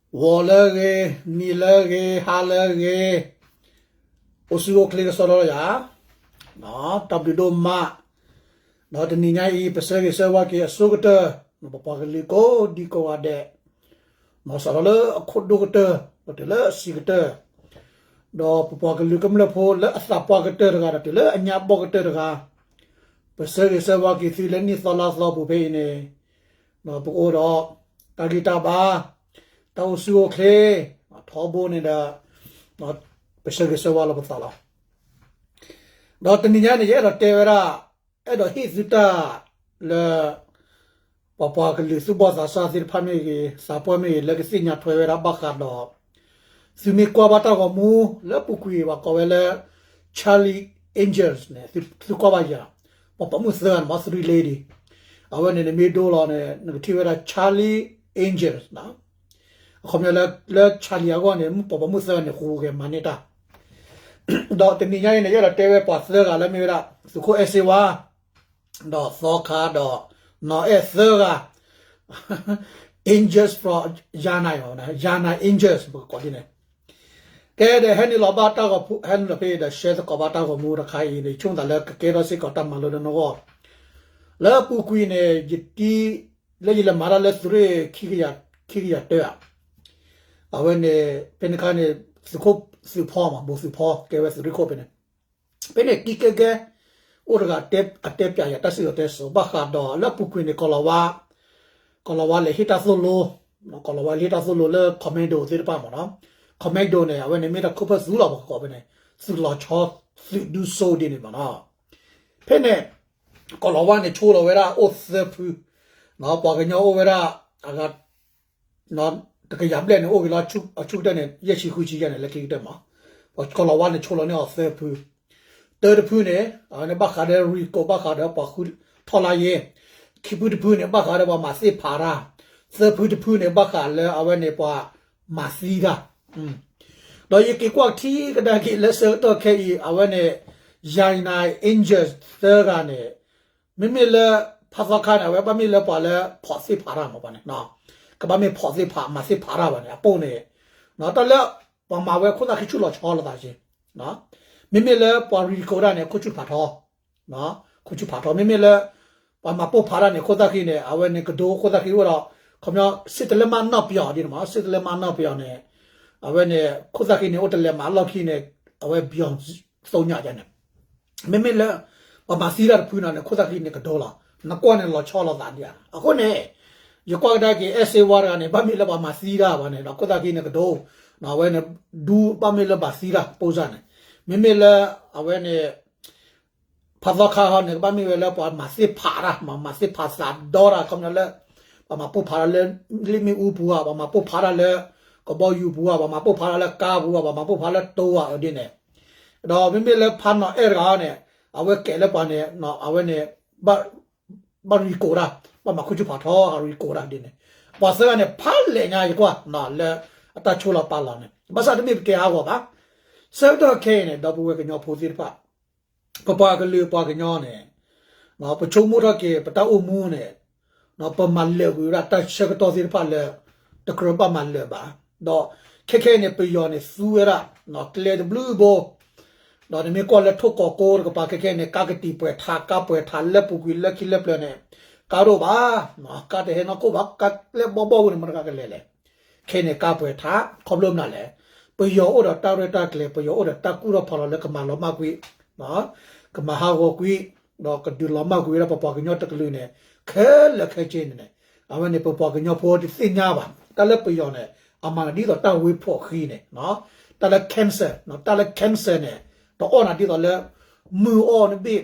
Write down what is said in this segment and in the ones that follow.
ဂီၤလၢအဂ့ၤ, နံၤလၢအဂ့ၤ, ဟါလၢအဂ့ၤ, အိၣ်ဆူၣ်အိၣ်ချ့ကစီဒီလီၤယၤ, တၢ်ဘျုးဒိၣ်မး, ဒီးတနံၤညါအံၤ ပဆၢဂ့ၤဆၢဝါက့ၤအဆိကတၢၢ်, ပပှၤကလုာ်ကိးဒံကိးဂၤဒဲး, စးထီၣ်လၢအခိၣ်ဒိၣ်ကတၢၢ် ပတုၤလၢအဆံးကတၢၢ်, ဒီးပပှၤကလုာ်ကမျၢၢ်ဖိလၢအသးပှၢ်ကတၢၢ်တဂၤ ဒီးတုၤလၢအညါဘီၣ်ကတၢၢ်တဂၤ, ပဆၢဂ့ၤဆၢဝါက့ၤသုလၢနံၣ်သီလါသီပူၤဖဲအံၤန့ၣ်, ပကအိၣ်ဒီးတၢ်ဂံၢ်တၢ်ဘါ, တၢ်အိၣ်ဆူၣ်အိၣ်ချ့, ထီဘိန့ၣ်ဒီး, ပဆၢဂ့ၤဆၢဝါလီၤပသးလီၤ. ဒီးတနံၤညါန့ၣ် ယအဲၣ်ဒိးတဲဝဲဒၣ်, အဲၣ်ဒိးဟ့ၣ်သုတၢ်လၢ ပပှၤကလုာ်သူၣ်ဘီၣ်သးစၢ်သ့ၣ်တဖၣ်မ့ၢ်ဂ့ၤ, သးပှၢ်မ့ၢ်ဂ့ၤ လၢကသ့ၣ်ညါထွဲဝဲဒၣ်ဘၣ်ဃးဒီး, သုမ့ၢ်ကွၢ်ဘၣ်တၢ်ဂီၤမူလၢပူၤကွံာ် ပှၤကိးဝဲလၢ Charlie Angels န့ၣ်, သုကွၢ်ဘၣ်ယၤ, ပှၤပိာ်မုၣ်သၢဂၤန့ၣ် မ့ၢ် three lady, အဝဲန့ၣ်နမ့ၢ်ဒိလီၤန့ၣ် နကထံၣ်ဝဲဒၣ် Charlie Angels န့ၣ်, အခီပညီလၢ Charlie အဂီၢ်န့ၣ် ပှၤပိာ်မုၣ်သၢဂၤန့ၣ် ဟူးဂဲၤမၤန့ၢ်တၢ်, ဒီးတနံၤညါအံၤန့ၣ် ယအဲၣ်ဒိးတဲဝဲပှၤသၢဂၤလၢမ့ၢ်ဝဲဒၣ် သုးခိၣ်အဲၣ်စ့ဝါ ဒီးသီခါဒီး နီၢ်အဲၣ်သၢဂၤ, Angels from ယၤနၤ, ယၤနၤ Angels ပကကိးဒ်န့ၣ်, ကဲဒီးဟဲနုာ်လီၤဘၣ်တၢ်ဂီၤ, ဟဲနုာ်လီၤဖဲဒီး ရှဲသကိးဘၣ်တၢ်ဂီၤမူတခါအံၤန့ၣ် ယဆိကမိၣ်သးလၢကကဲထီၣ်စ့ၢ်ကီးတၢ်မၤလိလၢနဂီၢ်, လၢအပူၤကွံာ်န့ၣ် ယတံၤ, လၢယလဲၤမၤတၢ်လၢသုးရ့ၣ် ခံကယၤတၢဧါ, အဝဲန့ၣ် ဖဲန့ၣ်ခါန့ၣ် သုးခိၣ်သုးဖီမး ဘိၣ်သုးဖီ ကဲဝဲသုးရ့ၣ်ခိၣ်ဖဲန့ၣ်, ဖဲန့ၣ်တံၤကဲကဲ အိၣ်တဂၤ အတဲပျးယၤတၢ်စံၣ်စိၤတဲစိၤ ဘၣ်ဃးဒီးလၢအပူၤကွံာ်န့ၣ် ကီၤလၤဝါ, ကီၤလၤဝါလဲၤဟ့ၣ်တၢ်သိၣ်လိ, ကီၤလၤဝါလဲၤဟ့ၣ်တၢ်သိၣ်လိလၢ commando သ့ၣ်တဖၣ်မးနီၤ, commando န့ၣ် အဝဲန့ၣ်မ့ၢ်တၢ်ခိၣ်ဖၢၣ်သုးလီၤ ပကကိးဖဲန့ၣ်, သုးလီၤဆီ သုးဒူစိဒ်န့ၣ်မးနီၤ, ဖဲန့ၣ် ကီၤလၤဝါန့ၣ် ဆိလီၤဝဲဒၣ်အိၣ်သၢဖု, ပှၤကညီအိၣ်ဝဲဒၣ် အဂၤ တကယၤဘျဲၣ်န့ၣ် အိၣ်က့ၤလီၤအဆူၣ်ကတၢၢ်န့ၣ် ယဲၢ်ဆံဃုဆံယဲၢ်န့ၣ် လၢခံကတၢၢ်မး, ပှၤကီၤလၤဝါန့ၣ် ဆိလီၤန့ၢ်အီၤသၢဖု, တၢတဖုန့ၣ် အဝဲန့ၣ်ဘၣ်ဃးဒီး ရံကိး ဘၣ်ဃးဒီးပှၤဃုထီၣ်လါယ့, ခံဖုတဖုန့ၣ် ဘၣ်ဃးဒီးပှၤမၤသ့ၣ်ဖးတၢ်, သၢဖုတဖုန့ၣ် ဘၣ်ဃးလၢအဝဲန့ၣ်ပှၤမၤသံတၢ်, ဒီးယက့ၤကွၢ်ထံကဒါက့ၤလၢဆၢကတီၢ်ခဲအံၤ အဝဲန့ၣ် ယၤနၤ Angels သၢဂၤန့ၣ် မ့မ့ၢ်လၢ ဖးသီခါန့ၣ် အဝဲဘၣ်မ့ၢ်လၢပှၤလၢဖီၣ်သ့ၣ်ဖးတၢ်မးပှၤန့ၣ်, ကဘၣ်မ့ၢ်ဖီၣ်သ့ၣ်ဖး မၤသ့ၣ်ဖးတၢ်ဘၣ်န့ၣ် အပိၢ်န့ၣ်, တၢ်လၢ ပှၤမၤဝဲခိၣ်သၣ်ခံဆူၣ်လီၤဆီလိာ်သးက့ၤ, မ့မ့ၢ်လၢပှၤရံကိးတၢ်န့ၣ် ခိၣ်ဆူၣ်ဖးထီ, ခိၣ်ဆူၣ်ဖးထီ မ့မ့ၢ်လၢ ပှၤမၤပိၢ်ဖးတၢ်န့ၣ် ခိၣ်သၣ်ခံန့ၣ် အဝဲန့ၣ်ကဒိခိၣ်သၣ်ခံအိၣ်ဒီး ခီပညီ စစ်တလက်မ နောက်ပြောင် ဒ်န့ၣ်မး စစ်တလက်မ နောက်ပြောင် န့ၣ်, အဝဲန့ၣ် ခိၣ်သၣ်ခံန့ၣ် အိၣ်တလဲၤမးအလီၢ်ခံန့ၣ် အဝဲ ပြောင် သိညါန့ၣ် မ့မ့ၢ်လၢ ပှၤမၤသံတၢ်တဖုန့ၣ်န့ၣ် ခိၣ်သၣ်ခံန့ၣ်ကဒိလီၤ, နကွၢ်န့ၣ်လီၤဆီလိာ်သးဒ်ဧါ, အဃိန့ၣ် ယကွၢ်ကဒါက့ၤ အဲၣ်စ့ဝါတဂၤန့ၣ် ဘၣ်မ့ၢ်လၢပှၤမၤသံတၢ်ဘၣ်န့ၣ်ဒီး ခိၣ်သၣ်ခံန့ၣ်ကဒိ, အဝဲန့ၣ် ဒူဘၣ်မ့ၢ်လၢမၤသံတၢ် ပိၢ်စၢ်န့ၣ်, မ့မ့ၢ်လၢ အဝဲန့ၣ် ဖးသီခါဟီန့ၣ် ကဘၣ်မ့ၢ်ဝဲလၢပှၤမၤသ့ၣ်ဖးတၢ် မၤသ့ၣ်ဖးသးဒီတၢ် ခီပညီလၢ ပှၤမၤပိၢ်ဖးတၢ်လၢ လ့ၣ်မ့ၣ်အူပူၤဧါ ပှၤမၤပိၢ်ဖးတၢ်လၢ ကဘီယူၤပူၤဧါ ပှၤမၤပိၢ်ဖးတၢ်လၢကါပူၤဧါ ပှၤမၤပိၢ်ဖးတၢ်လၢတိၤဧါ အဒ်န့ၣ်, ဒီးမ့မ့ၢ်လၢဖးနီၢ်အဲၣ်တဂၤန့ၣ် အဝဲကဲလၢပှၤန့ၣ် အဝဲန့ၣ် ဘၣ်ရံကိးတၢ် ဘၣ်မၤခိၣ်ဆူၣ်ဖးထီ ရံကိးတၢ်ဒ်န့ၣ်, ပှၤသၢဂၤန့ၣ် ဖးလဲၣ်ညါယကွၢ် လၢအတၢ်ဆိလီၤပာ်လီၤန့ၣ် ဘၣ်ဆၣ်တမ့ၢ်ပတဲဟးဂီၤဘၣ်, ဆၢကတီၢ်ခဲအံၤန့ၣ် ဒီပုၢ်ဝဲၢ်ကညီဖိသ့ၣ်တဖၣ် ပပှၤကလုာ်ပှၤကညီန့ၣ် ပဆိကမိၣ်ထီၣ်က့ၤ ပတၢ်အိၣ်မူန့ၣ် ပမၤလၢာ်ကွံာ်ဝဲဒၣ်တၢ်ဆၢကတီၢ်သ့ၣ်တဖၣ်လၢ တကြၢးဘၣ်မၤလၢာ်ဘၣ်, ဒီးခဲခဲအံၤန့ၣ် ပယီၤန့ၣ် သူဝဲဒၣ် ကျဲတဘျုးဘိ, ဒီးနမ့ၢ်ကွၢ်လၢထိၣ်ကီးကိးတကပၤ ခဲခဲအံၤန့ၣ် ကါကတံာ်ပှဲၤထး ကါပှဲၤထးလၢပူၤကွံာ်လၢခံလၢပျၢၤန့ၣ် ကါတအိၣ်ဘၣ်, ကါတဟဲနီၢ်ခိၣ်ဘၣ် ကါလၢဘီဘီဝဲန့ၣ် မတၤတဂၤကလဲၤလဲၣ် ခဲန့ၣ် ကါပှဲၤထး ခီဖျိမနုၤလဲၣ်, ပယီၤအိၣ်ဒီးတၢ်ရဲၣ်တၢ်ကျဲၤ ပယီၤအိၣ်ဒီးတၢ်ကူၣ်ထီၣ်ဖးလီၤလၢကမၤလီၤမၢ်ကွံာ်, ကမၤဟးဂီၤကွံာ်, ဒီးကဒုးလီၤမၢ်ကွံာ်ဝဲဒၣ်ပပှၤကညီတကလုာ်န့ၣ် ခဲလၢာ်ခဲဆ့န့ၣ်န့ၣ်, အဝဲန့ၣ် ပပှၤကညီဖိတသ့ၣ်ညါဘၣ်, တၢ်လၢပယီၤန့ၣ် အမၤနၤဒ်သိးတၢ်ဝ့ဖှီၣ်ဃံန့ၣ်, တၢ်လၢ cancer, တၢ်လၢ cancer န့ၣ် တအီၣ်နၤဒ်သိးလၢ မုၢ်အီၣ်နဘ့ၣ်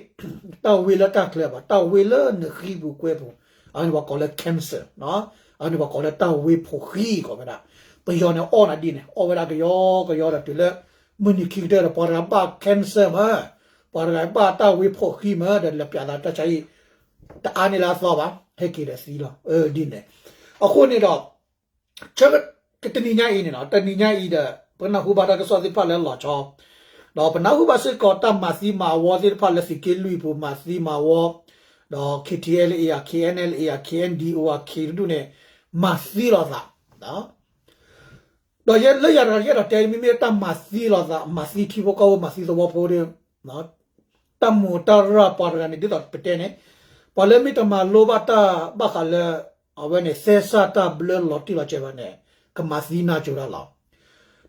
တၢ်ဝ့လၢတၢ်ချၢဘၣ်, တၢ်ဝ့လၢနဃံပူၤကွဲပူၤ, အဝဲန့ၣ်ပှၤကိးလၢ cancer, အဝဲန့ၣ်ပှၤကိးလၢတၢ်ဝ့ဖှီၣ်ဃံ ကိးဝဲဒၣ်, ပယီၤန့ၣ်အီၣ်နၤဒ်န့ၣ် အီၣ်ဝဲဒၣ်ကယီကယီဒီးတုၤလၢ မုၢ်နံၤခံကတၢၢ်ဒီး ပှၤတဂၤဘၣ် cancer မး, ပှၤတဂၤဘၣ်တၢ်ဝ့ဖှီၣ်ဃံမး ဒီးလဲၤပျးသးတၢ်ဆါဟံၣ် တအါန့ၢ်လၢအသီဘၣ် ဟဲက့ၤဒီးသံလီၤ ဒ်န့ၣ်, အဃိန့ၣ်ဒီး ဆၢကတနံၤညါအံၤန့ၣ်လီၤ, တနံၤညါအံၤဒီး ပကနၢ်ဟူဘၣ်တၢ်ကစီၣ်သ့ၣ်တဖၣ်လၢလီၤဆီ, ဒီးပနၢ်ဟူဘၣ်စ့ၢ်ကီးတၢ်မၤသံမၤဝီသ့ၣ်တဖၣ်လၢသုးက့လွံၢ်ပူၤ မၤသံမၤဝီ, ဒီး KTLA ဧါ KNLA ဧါ KNDO ဧါ ခ့တဒူၣ်န့ၣ် မၤသံလိာ်သး, ဒီး ဒီးယဲလၢယၤတဂၤယအဲၣ်ဒိးတဲ မ့မ့ၢ်တၢ်မၤသံလီၤသး မၤသံထံဖိကီၢ်ဖိ မၤသံသဝီဖိဒီး တၢ်မိၢ်တၢ်ရၢ်ပှၤတဂၤန့ၣ် ဒ်သိးပတဲန့ၣ် ပှၤလၢမ့ၢ်တမၤလိဘၣ်တၢ်ဘၣ်ဃးလၢ အဝဲန့ၣ် သဲစၢ်တၢ်ဘျၢလီၤတံၢ်လီၤဆဲးဘၣ်န့ၣ် ကမၤသံနၢ်စိၤတၢ်လီၤ.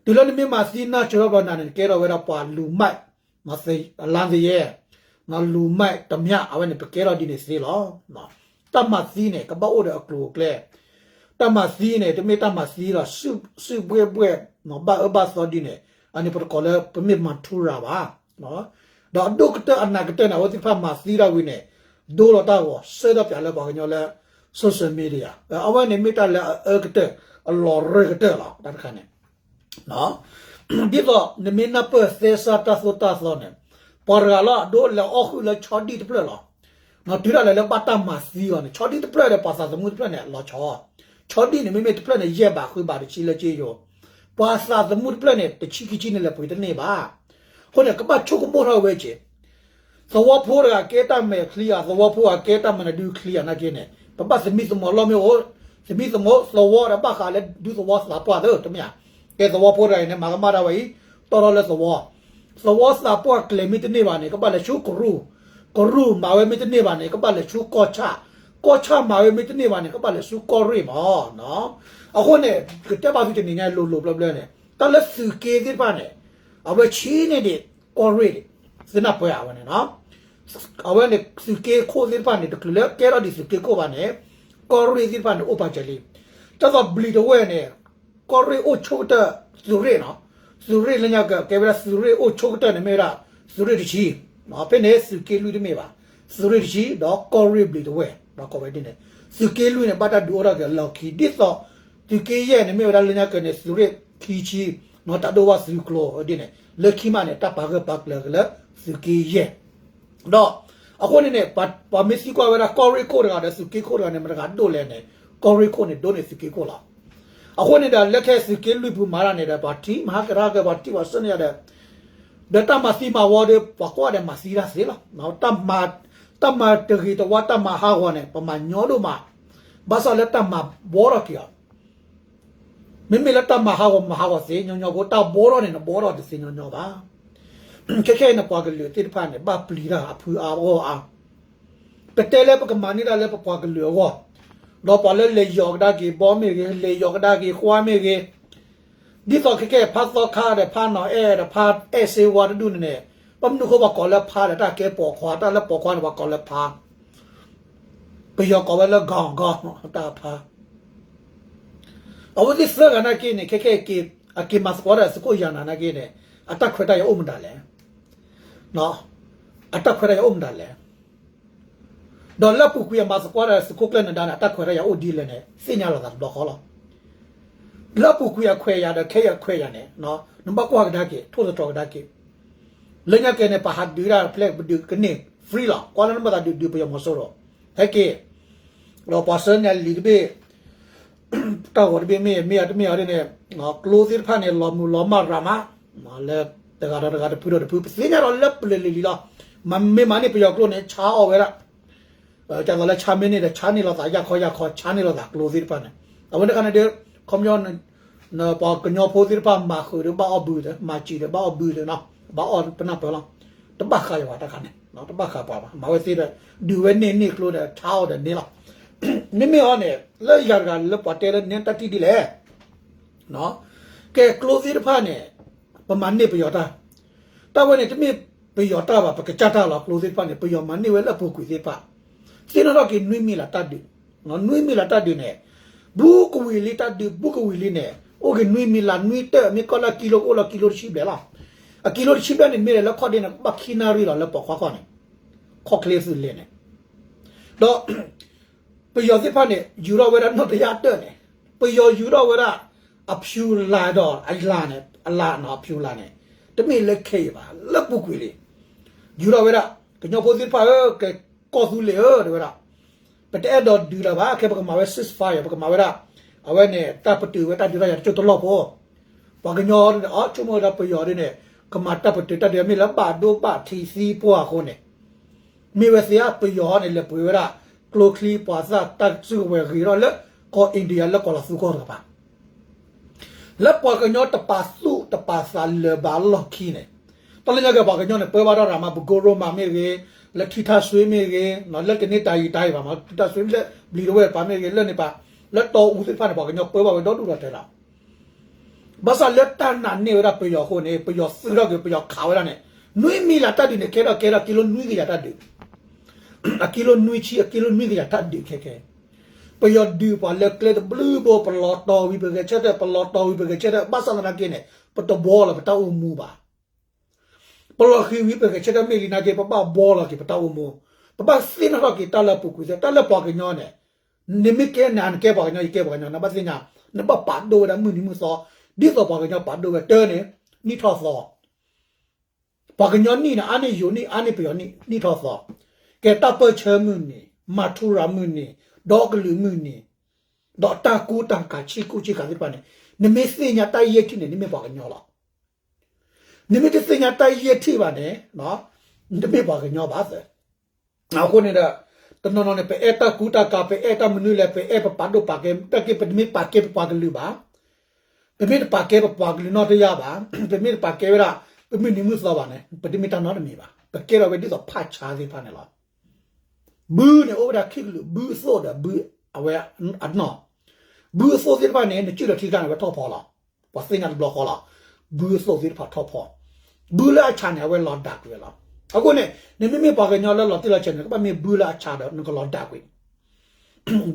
တုၤလၢနမ့ၢ်မၤသံနၢ်စိၤတၢ်ဘျီနၤန့ၣ် နကဲထီၣ်ဝဲဒၣ်ပှၤလူၤမၢ် လါသယဲ လူၤမၢ်တမျၢ် အဝဲန့ၣ် ပကဲထီၣ်ဒ်န့ၣ်သ့လီၤ. တၢ်မၤသံန့ၣ် ကဘၣ်အိၣ်ဒီးအကျိၤအကျဲ တၢ်မၤသံန့ၣ် တမ့ၢ်တၢ်မၤသံလီၤ စုၣ်ဘှဲၣ်ဘှဲၣ် ဘၣ်အၢဘၣ်သီဒ်န့ၣ် အန့ၣ်ပတကိးလၢပမ့ၢ်မၤထူရၤဘၣ်. ဒီးအဒိၣ်ကတၢၢ်အနးကတၢၢ်န့ၣ် အဝဲသ့ၣ်တဖၣ်မၤသံတၢ်ဝံၤန့ၣ် ဒိလီၤတၢ်ဂီၤ ဆှၢထီၣ်ပၠးလၢပှၤကညီလၢ social media အဝဲန့ၣ်မ့ၢ်တၢ်လၢအအၢကတၢၢ် အလီၤရၢၢ်ကတၢၢ်လီၤ တၢ်တခါန့ၣ် ဒ်သိးနမ့ၢ်နၢ်ပၢၢ်သဲစးတၢ်သိၣ်တၢ်သီန့ၣ် ပှၤတဂၤလီၤအဒိလဲၤအီၣ်ဃုာ်လၢဆီဒံၣ်တဖျၢၣ်လီၤ. တုၤဒၣ်လဲာ်လၢဘၣ်တၢ်မၤသံအီၤန့ၣ် ဆီဒံၣ်တဖျၢၣ်ဒီးပှၤသးသမူတဖျၢၣ်န့ၣ် လီၤဆီ ဆီဒံၣ်န့ၣ် မ့မ့ၢ်တဖျၢၣ်န့ၣ် ယဲၢ်ဘးဃုဘးတဆံလၢက့ယိၤ ပှၤသးသမူတဖျၢၣ်န့ၣ် တဆံခံဆံန့ၣ်လဲၤပှ့ၤတန့ၢ်ဘၣ်. အဃိန့ၣ် ကဘၣ်ဆိကမိၣ်ထီၣ်ဝဲက့ၤ သဝီဖိတဂၤကဲတၢ်မဲာ်ချံဧါ သဝီဖိအကဲတၢ်မၤနၢၤဒုချံဧါ နာ်က့န့ၣ် ပဘၣ်သမံသမိးလီၢ်မ့ၢ်အိၣ် သမံသမိးသဝီဒီးဘၣ်ဃးလၢဒူသဝီသးပှၢ်သ့ တမ့ၢ်ဧါ. ကဲသဝီဖိတဂၤအံၤန့ၣ် မၤကမၣ်တၢ်ဝဲအံၤ တီၢ်ထီၣ်လၢသဝီ သဝီသးပှၢ်ကျဲၤမ့ၢ်တန့ၢ်ဘၣ်န့ၣ် ကဘၣ်လဲၤဆူကရူၢ် ကရူၢ်မၤဝဲမ့ၢ်တန့ၢ်ဘၣ်န့ၣ် ကဘၣ်လဲၤဆူကီၢ်ဆၣ် ကီၢ်ဆၣ်မၤဝဲမ့ၢ်တန့ၢ်ဘၣ်န့ၣ် ကဘၣ်လဲၤဆူကီၢ်ရ့ၣ်မး. အဃိန့ၣ် ကတဲဘၣ်သုတနံၤညါလိၤလိၤဘျၢဘျၢန့ၣ် တၢ်လၢသုးက့သ့ၣ်တဖၣ်န့ၣ် အဝဲဆံးန့ၢ်ဒံးကီၢ်ရ့ၣ်ဒံး သုနၢ်ပၢၢ်အဝဲန့ၣ် အဝဲန့ၣ်သုးက့ခိၣ်သ့ၣ်တဖၣ်န့ၣ် တချုးလၢကဲထီၣ်ဒံးသုးက့ခိၣ်ဘၣ်န့ၣ် ကီၢ်ရ့ၣ်သ့ၣ်တဖၣ်န့ၣ် အိၣ်ပာ်စၢၤလံ. တၢ်သိးဘျံးတဝဲၢ်န့ၣ် ကီၢ်ရ့ၣ်အိၣ်ဆိကတၢၢ်သုးရ့ၣ်နီၤ သုးရ့ၣ်လၢညါက ကဲဝဲဒၣ်သုးရ့ၣ်အိၣ်ဆိကတၢၢ်န့ၣ်မ့ၢ်ဝဲဒၣ် သုးရ့ၣ်တဆံ ဖဲန့ၣ်သုးက့လွံၢ်တမ့ၢ်ဘၣ် သုးရ့ၣ်တဆံ ဒီးကီၢ်ရ့ၣ်ဘျံးတဝဲၢ် ပှၤကိးဝဲဒ်န့ၣ် သုးက့လွံၢ်န့ၣ် ဘၣ်တၢ်ဒုးအိၣ်ထီၣ်က့ၤအလီၢ်ခံ ဒ်သိး သုးက့ယဲၢ်န့ၣ်မ့ၢ်ဝဲဒၣ်လၢညါကန့ၣ် သုးရ့ၣ်ခံဆံ နီၢ်တၢ်ဒိၣ်ဝၣ်သုးကျိၤဒ်န့ၣ် လၢခံမးန့ၣ် တၢ်ပာ်ဂၢၢ်ပာ်ကျၢၤက့ၤလၢသုးက့ယဲၢ် ဒီး အဃိန့ၣ်န့ၣ် ပှၤမ့ၢ်သံကွၢ်ဝဲဒၣ်ကီၢ်ရ့ၣ်ခိၣ်တဂၤဒီး သုးက့ခိၣ်တဂၤန့ၣ် မတၤတဂၤဒိၣ်လဲၣ်န့ၣ် ကီၢ်ရ့ၣ်ခိၣ်န့ၣ် ဒိၣ်န့ၢ်သုးက့ခိၣ်လီၤ. အဃိန့ၣ်ဒီး လၢခဲသုးက့လွံၢ်ပူၤမၤတၢ်န့ၣ်ဒီး ပှၤထံၣ်မၤဟါကရၢက့ၤ ပှၤထံၣ်ပှၤဆၢန့ၢ်ယၤဒီး ဒီးတၢ်မၤသံမၤဝီဒီး ပှၤကိးဂၤဒဲးမၤသံတၢ်သ့လီၤ. တၢ်မၤတဂ့ၤတဝါ တၢ်မၤဟးဂီၤန့ၣ် ပမၤညီဒိၣ်မး ဘၣ်ဆၣ်လၢတၢ်မၤဘီထီၣ်က့ၤအီၤ မ့မ့ၢ်လၢတၢ်မၤဟးဂီၤ မၤဟးဂီၤသ့ညီညီဖိ တၢ်ဘီထီၣ်န့ၣ် နဘီထီၣ်တသ့ညီညီဘၣ်. ခဲခဲအံၤန့ၣ် ပှၤကလုာ်သ့ၣ်တဖၣ်န့ၣ် ဘၣ်ပျံၤတၢ်အဖုအါအဂီၢ်အါ ပတဲလၢပကမၤန့ၢ်တၢ်လၢပပှၤကလုာ်အဂီၢ်, ဒီးပှၤလၢလဲၤယီၤကဒါက့ၤဘီမ့ၢ်ဂ့ၤ, လဲၤယီၤကဒါက့ၤဃွါမ့ၢ်ဂ့ၤ, ဒ်သိးခဲကဲဖးသီခါဒီးဖးနီၤအဲၣ်ဒီးဖးအဲၣ်စ့ဝါတဒူၣ်န့ၣ်န့ၣ်, ဘၣ်မနုၤဃိပှၤကိးလၢဖးဒီး တၢ်ကဲပိာ်ခွါ, တၢ်လၢပိာ်ခွါန့ၣ် ပှၤကိးလၢဖး, ပယီၤကိးဝဲလၢ gang gang တၢ်ဖး အဝဲသ့ၣ်သၢဂၤနာ်က့န့ၣ် ခဲခဲအက့ၤမၤသကိးတၢ်သုးခိၣ်ယၤနၤနာ်က့န့ၣ်, အတၢ်ခွဲးတၢ်ယာ်အိၣ်မတၤလဲၣ်. အတၢ်ခွဲးတၢ်ယာ်အိၣ်မတၤလဲၣ်. ဒီးလၢအပူၤကွံာ်အမၤသကိးတၢ်သုးခိၣ်ကျၢၢ်နဒါန့ၣ် အတၢ်ခွဲးတၢ်ယာ်အိၣ်ဒ်လဲၣ်န့ၣ် သ့ၣ်ညါလိာ်သးတဘျီဃီလီၤ. လၢအပူၤကွံာ်အခွဲးယာ်ဒီးခဲအံၤအခွဲးယာ်န့ၣ် နဘၣ်ကွၢ်ကဒါက့ၤ ထိၣ်သတြီၤကဒါက့ၤ လၢညါက့န့ၣ် ပဟးဒုးဒၣ်ဖျဲၣ်ပဒုးကန့ၢ် free လီၤ. ကွၢ်လၢနဘၣ်သးဒုးဒုးပယီၤမီၤစိရိၤ ဟဲက့ၤ, ဒီးပှၤဆှၢန့ၢ်လံာ်တဘ့ၣ်, တၢ်ဂီၤတဘ့ၣ်မ့ၢ်မ့ၢ်အတမ့ၢ်အီၤဒ်န့ၣ်, ကျိသ့ၣ်တဖၣ်န့ၣ် လီၤမုၢ်လီၤမၢ်ရၤမး, လၢတဂၤဒီးတဂၤတဖုဒီးတဖု ပသ့ၣ်ညါဒီးလၢပျၢၤလံၤလံၤလီၤ. မ့ၢ်မၤန့ၢ်ပယီၤကျိန့ၣ် ဆါအီၣ်ဝဲဒၣ် ကသိးလၢဆါမ့ၢ်န့ၢ်ဒီး ဆါန့ၢ်လိာ်သးယၢ်ခီယၢ်ခီ ဆါန့ၢ်လိာ်သးကျိသ့ၣ်တဖၣ်န့ၣ်, အဝဲန့ၣ်တခါန့ၣ်ဒီး ခီပညီ ပှၤကညီဖိသ့ၣ်တဖၣ်မၤဃုာ်ဒီးဘၣ်အီၣ်ဘုဒီး မၤစံးဒီးဘၣ်အီၣ်ဘုဒီးနီၤ, ဘၣ်အီၣ်ပနၢ်ပၢၢ်လီၤ. တဘၣ်ဃးယၤဘၣ်တၢ်ခါန့ၣ်, တဘၣ်ဃးပှၤဘၣ်. မၤဝဲသ့ဒီး ဒုးဝဲန့ၢ်န့ၢ်ကျိဒီး ဆါအီၣ်ဒီးန့ၢ်လီၤ. မ့မ့ၢ်အီၤန့ၣ် လၢယၤတဂၤလၢပှၤတဲလၢန့ၣ်တၢ်ထံၣ်ဒ်လဲၣ် ကဲကျိသ့ၣ်တဖၣ်န့ၣ် ပမၤန့ၢ်ပယီၤတၢ်, တၢ်ဝဲန့ၣ်တမ့ၢ်ပယီၤတၢ်ဘၣ် ပကစၢ်တၢ်လီၤ. ကျိသ့ၣ်တဖၣ်န့ၣ် ပယီၤမၤန့ၢ်ဝဲလၢအပူၤကွံာ်သ့ၣ်တဖၣ်, သ့ၣ်နီၣ်ထီၣ်က့ၤနွံမံၤလၢ်တၢ်ဒုး, နွံမံၤလၢ်တၢ်ဒုးန့ၣ် ဘူးကဝံၤလံတၢ်ဒုး ဘူးကဝံၤလံန့ၣ် အိၣ်က့ၤနွံမံၤလၢ်နွံတၢၢ် မ့ၢ်ကီၢ်လၢကံလိကအိၣ်လီၤကံလိတဆံဘျဲၣ်လီၤ. အကံလိတဆံဘျဲၣ်န့ၣ် မ့ၢ်လၢခီၣ်ဒ့န့ၣ် ကဘၣ်ခံနၣ်ရံၣ်လီၤလၢပိာ်ခွါခီၣ်န့ၣ်, ခီၣ်ချ့သုးလဲၤန့ၣ်, ဒီး ပယီၤသ့ၣ်တဖၣ်န့ၣ် ယူၤထီၣ်ဝဲဒၣ်နီၣ်တယၢ်တၢၢ်န့ၣ်, ပယီၤယူၤထီၣ်ဝဲဒၣ် အဖၠူလၢ်ဒီးအလၢ်န့ၣ်, အလၢ်န့ၣ် အဖၠူလၢ်န့ၣ်, တမ့ၢ်လၢခဲအံၤဘၣ် လၢပူၤကွံာ်လံ. ယူၤထီၣ်ဝဲဒၣ် ကညီဖိသ့ၣ်တဖၣ်ဧၢ ကဲကီၢ်သူလ့ၤဧၢ တဲဝဲဒၣ်, ပတအဲၣ်ဒိးဒုးလၢၤဘၣ် ခဲပကမၤဝဲ ceasefire ပကမၤဝဲဒၣ် အဝဲန့ၣ် တၢ်ပတုာ်ဝဲတၢ်ဒုးတၢ်ယၤတစိၢ်တလီၢ်ဖိ ပှၤကညီန့ၣ် အဆိကမိၣ်ဝဲဒၣ်ပယီၤဒ်န့ၣ် ကမၤတၢ်ပတုာ်တၢ်ဒုးမ့ၢ်လၢဘၣ်ဒိဘၣ်ထံးသံပှၢ်အဃိန့ၣ်, မ့ၢ်ဝဲသ့ၣ်ဧါ ပယီၤန့ၣ် လဲၤပှ့ၤဝဲဒၣ် ကျိချံ ပှၤသၣ်တၢ်စုကဝဲၤဂ့ၤထီၣ်လၢ ကီၢ် India လၢကီၢ်လီၤသူကီၢ်တကပၤ, လၢပှၤကညီတပာ်သူၣ်တပာ်သးလၢၤဘၣ်လီၢ်ခံန့ၣ်, တၢ်လၢညါက့ၤပှၤကညီန့ၣ် ပၢဘၣ်တၢ်ရၤမး ပကိရိမးမ့ၢ်ဂ့ၤ, လၢထံထၢ်ဆွ့မ့ၢ်ဂ့ၤ, လၢတန့ၢ်တၢ်ယံာ်တၢ်အံၤဘၣ်မး ထံထၢ်ဆွ့လၢဘျံးတဝဲၢ်တပၤမ့ၢ်ဂ့ၤ လၢန့ၣ်ပၤ, လၢတီအူသ့ၣ်တဖၣ်န့ၣ် ပှၤကညီပၢဘၣ်ဝဲဒီဒူၣ်ဒီထၢလီၤ. ဘၣ်ဆၣ်လၢတၢ်နာ်န့ၢ်ဝဲဒၣ်ပယီၤအဃိန့ၣ် ပယီၤသုးထီၣ်က့ၤ ပယီၤခးဝဲဒၣ်န့ၣ် နွံမံလးတၢ်ဒုးန့ၣ် ကဲထီၣ်ကဲထီၣ်ကံလိနွံကယၤတၢ်ဒုး, အကံလိနွံဆံ အကံလိနွံကယၤတၢ်ဒုးခဲခဲ, ပယီၤဒုးပှၤလၢကျဲတဘျုးဘိ ပလီၤတီၤဝံၤ ပဂဲၤဆၢထၢၣ် ပလီၤတီၤဝံၤ ပဂဲၤဆၢထၢၣ် ဘၣ်ဆၣ်သနာ်က့န့ၣ် ပတဘှီလီၤပတၢ်အိၣ်မူဘၣ်. ပလီၤဃံၤဝံၤ ပဂဲၤဆၢထၢၣ်မ့ၢ်လံနာ်က့ ပဘၣ်ဘှီလီၤက့ၤပတၢ်အိၣ်မူ, ပဘၣ်သ့ၣ်နီၣ်ထီၣ်က့ၤတၢ်လၢအပူၤကွံာ်သ့ၣ် တၢ်လၢပှၤကညီန့ၣ်, နမ့ၢ်ကဲန့ၣ် နကဲပှၤကညီ ယကဲပှၤကညီ နဘၣ်သ့ၣ်ညါ, နဘၣ်ပာ်ဒိၣ်ဝဲဒၣ်မုၢ်နံၤမုၢ်သီ, ဒ်သိးပှၤကညီပာ်ဒိၣ်ဝဲတၢ်န့ၣ်, နံၣ်ထီၣ်သီ ပှၤကညီနံၣ်န့ၣ် အါန့ၢ်ယိၤနံၣ် အါန့ၢ်ပယီၤနံၣ် နံၣ်ထီၣ်သီ, ကဲတၢ်ပၢၢ်ဆၢမုၢ်နံၤ မၤထူရၤမုၢ်နံၤ ဒီကလုာ်မုၢ်နံၤ, ဒီးတၢ်ကူတၢ်ကၤဆံးကူဆံးကၤသ့ၣ်တဖၣ်န့ၣ်, နမ့ၢ်သ့ၣ်ညါတၢ်ယဲၢ်ထံၣ်န့ၣ် နမ့ၢ်ပှၤကညီလီၤ. နမ့ၢ်တသ့ၣ်ညါတၢ်ယဲၢ်ထံၣ်ဘၣ်န့ၣ်, နတမ့ၢ်ပှၤကညီဘၣ်သၢ အဃိန့ၣ်ဒီး, တနီၤနီၤန့ၣ် ပအဲၣ်တၢ်ကူတၢ်ကၤ ပအဲၣ်တၢ်မနုၤလဲၣ် ပအဲၣ်ပပာ်ဒိၣ်ပာ်ကဲ တၢ်က့ ပတမ့ၢ်ပာ်ကဲပပှၤကလုာ်ဘၣ်, ပမ့ၢ်တပာ်ကဲပပှၤကလုာ်နီတယၢ်ဘၣ်, ပမ့ၢ်တပာ်ကဲဝဲဒၣ် ပမုၢ်နံၤမုၢ်သီဘၣ်န့ၣ် ပတမ့ၢ်တၢ်နီတမံၤဘၣ်, ပကဲထီၣ်ဝဲဒ်သိးဖးဆါသ့ၣ်တဖၣ်န့ၣ်လီၤ. ဘုန့ၣ်အိၣ်ဝဲဒၣ်ခံကလုာ် ဘုအသိၣ်ဒီးဘုအဝဲအနီၢ်, ဘုအသိၣ်သ့ၣ်တဖၣ်န့ၣ် နစုၣ်လီၤထံကျါန့ၣ် အဝဲထီၣ်ဖီလီၤ. ပှၤသ့ၣ်ညါတဘျီဃီလီၤ. ဘုအသိၣ်သ့ၣ်တဖၣ်ထီၣ်ဖီ, ဘုလၢအဆါန့ၣ် အဝဲလီၤဒၣ်ကွံာ်ဝဲလီၤ. အဃိန့ၣ် နမ့မ့ၢ်ပှၤကညီလၢလီၤတံၢ်လီၤဆဲးန့ၣ် နကဘၣ်မ့ၢ်ဘုလၢအဆါဒီး နကလီၤဒၣ်ကွံာ်,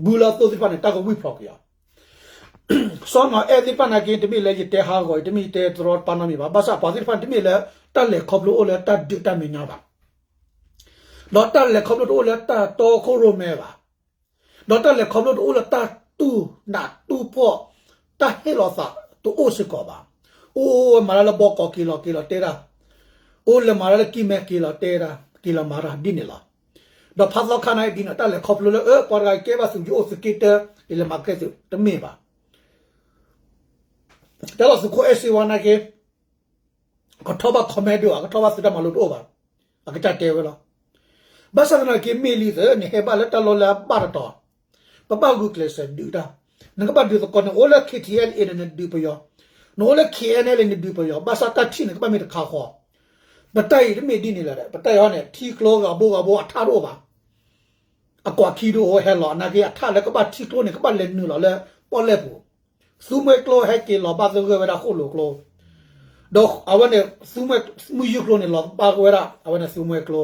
ဘုလၢအသိၣ်သ့ၣ်တဖၣ်န့ၣ် တၢ်ကဝံၣ်ဖျိးကွံာ်အီၤ စီနီၤအဲၣ်သ့ၣ်တဖၣ်နာ်က့ တမ့ၢ်လၢယတဲဟးဂီၤအံၤ တမ့ၢ်ယတဲတရီတပါနီတမံၤဘၣ်. ဘၣ်ဆၣ်ပှၤသ့ၣ်တဖၣ်န့ၣ် တမ့ၢ်လၢတၢ်လဲၤခီဖျိအိၣ်လၢတၢ်ဒုးတၢ်မဲာ်ညါဘၣ်, ဒီးတၢ်လဲၤခီဖျိတအိၣ်လၢတၢ်တီခိၣ်ရိၣ်မဲဘၣ်, ဒီးတၢ်လဲၤခီဖျိတအိၣ်လၢတၢ်တူၢ်နးတူၢ်ဖှီၣ်, တၢ်ဟ့ၣ်လီၤသးတအိၣ်စ့ၢ်ကီးဘၣ်. အိၣ်ဝဲမၤတၢ်လၢဘီကီးက့ၤလီၤက့ၤလီၤတဲတၢ်, အိၣ်လဲၤမၤတၢ်လၢကံၢ်မဲက့ၤလီၤတဲတၢ် က့ၤလီၤမၤတၢ်ဒ်န့ၣ်လီၤ. ဒီးဖးသီခါန့ၣ်ဒ်န့ၣ် တၢ်လဲၤခီဖျိလၢ အၢ ပှၤတဂၤကဲဘၣ်သုး ယအိၣ်သုးက့တၢ ယလဲၤမၤကဲသုး တမ့ၢ်ဘၣ်. တဲလီၤသုးခိၣ်အဲၣ်စ့ဝါနာ်က့ ကထီၣ်ဘၣ် commando ဧါ ကထီၣ်ဘၣ်သုးတၢ်မၤလိတအိၣ်ဘၣ်. အကစၢ်တဲဝဲလီၤ. ဘၣ်ဆၣ်သနာ်က့မ့ၢ်လံသုး နဟဲဘၣ်လၢတၢ်လီၢ်လၢအဘၣ်တတီၤ, ပဘၣ်ဂုာ်ကျဲးစၢးဒုးတၢ်, နကဘၣ်ဒုးသကိးန့ၣ် အိၣ်လၢ K T L A န့ၣ် နဒုးပယီၤ, နအိၣ်လၢ K N L A န့ၣ် နဒုးပယီၤ, ဘၣ်ဆၣ်တၢ်ထံၣ်န့ၣ် ကဘၣ်မ့ၢ်တခါဃီ. ပတၢ်အံၤတမ့ၢ်ဒ်န့ၣ်လၢၤဒီး ပတၢ်အံၤဟီန့ၣ် ထံကျိဂၤဘိဂၤဘိအထးတအိၣ်ဘၣ်. အကွၢ်ခံတအိၣ်ဟဲလီၤ နာ်က့အထးလၢကဘၣ်ထံကျိန့ၣ် ကဘၣ်လဲၤနုာ်လီၤလၢပီၣ်လဲၣ်ပူၤ, သူမွဲကျိဟဲက့ၤလီၤဘၣ်သဂၢၢ်ဝဲဒၣ်ဃိၣ်လိာ်ကျိ, ဒီးအဝဲန့ၣ် သူမွဲ မုၢ်ယူၢ်ကျိန့ၣ် လီၤဘၣ်ဝဲဒၣ် အဝဲန့ၣ်သူမွဲကျိ,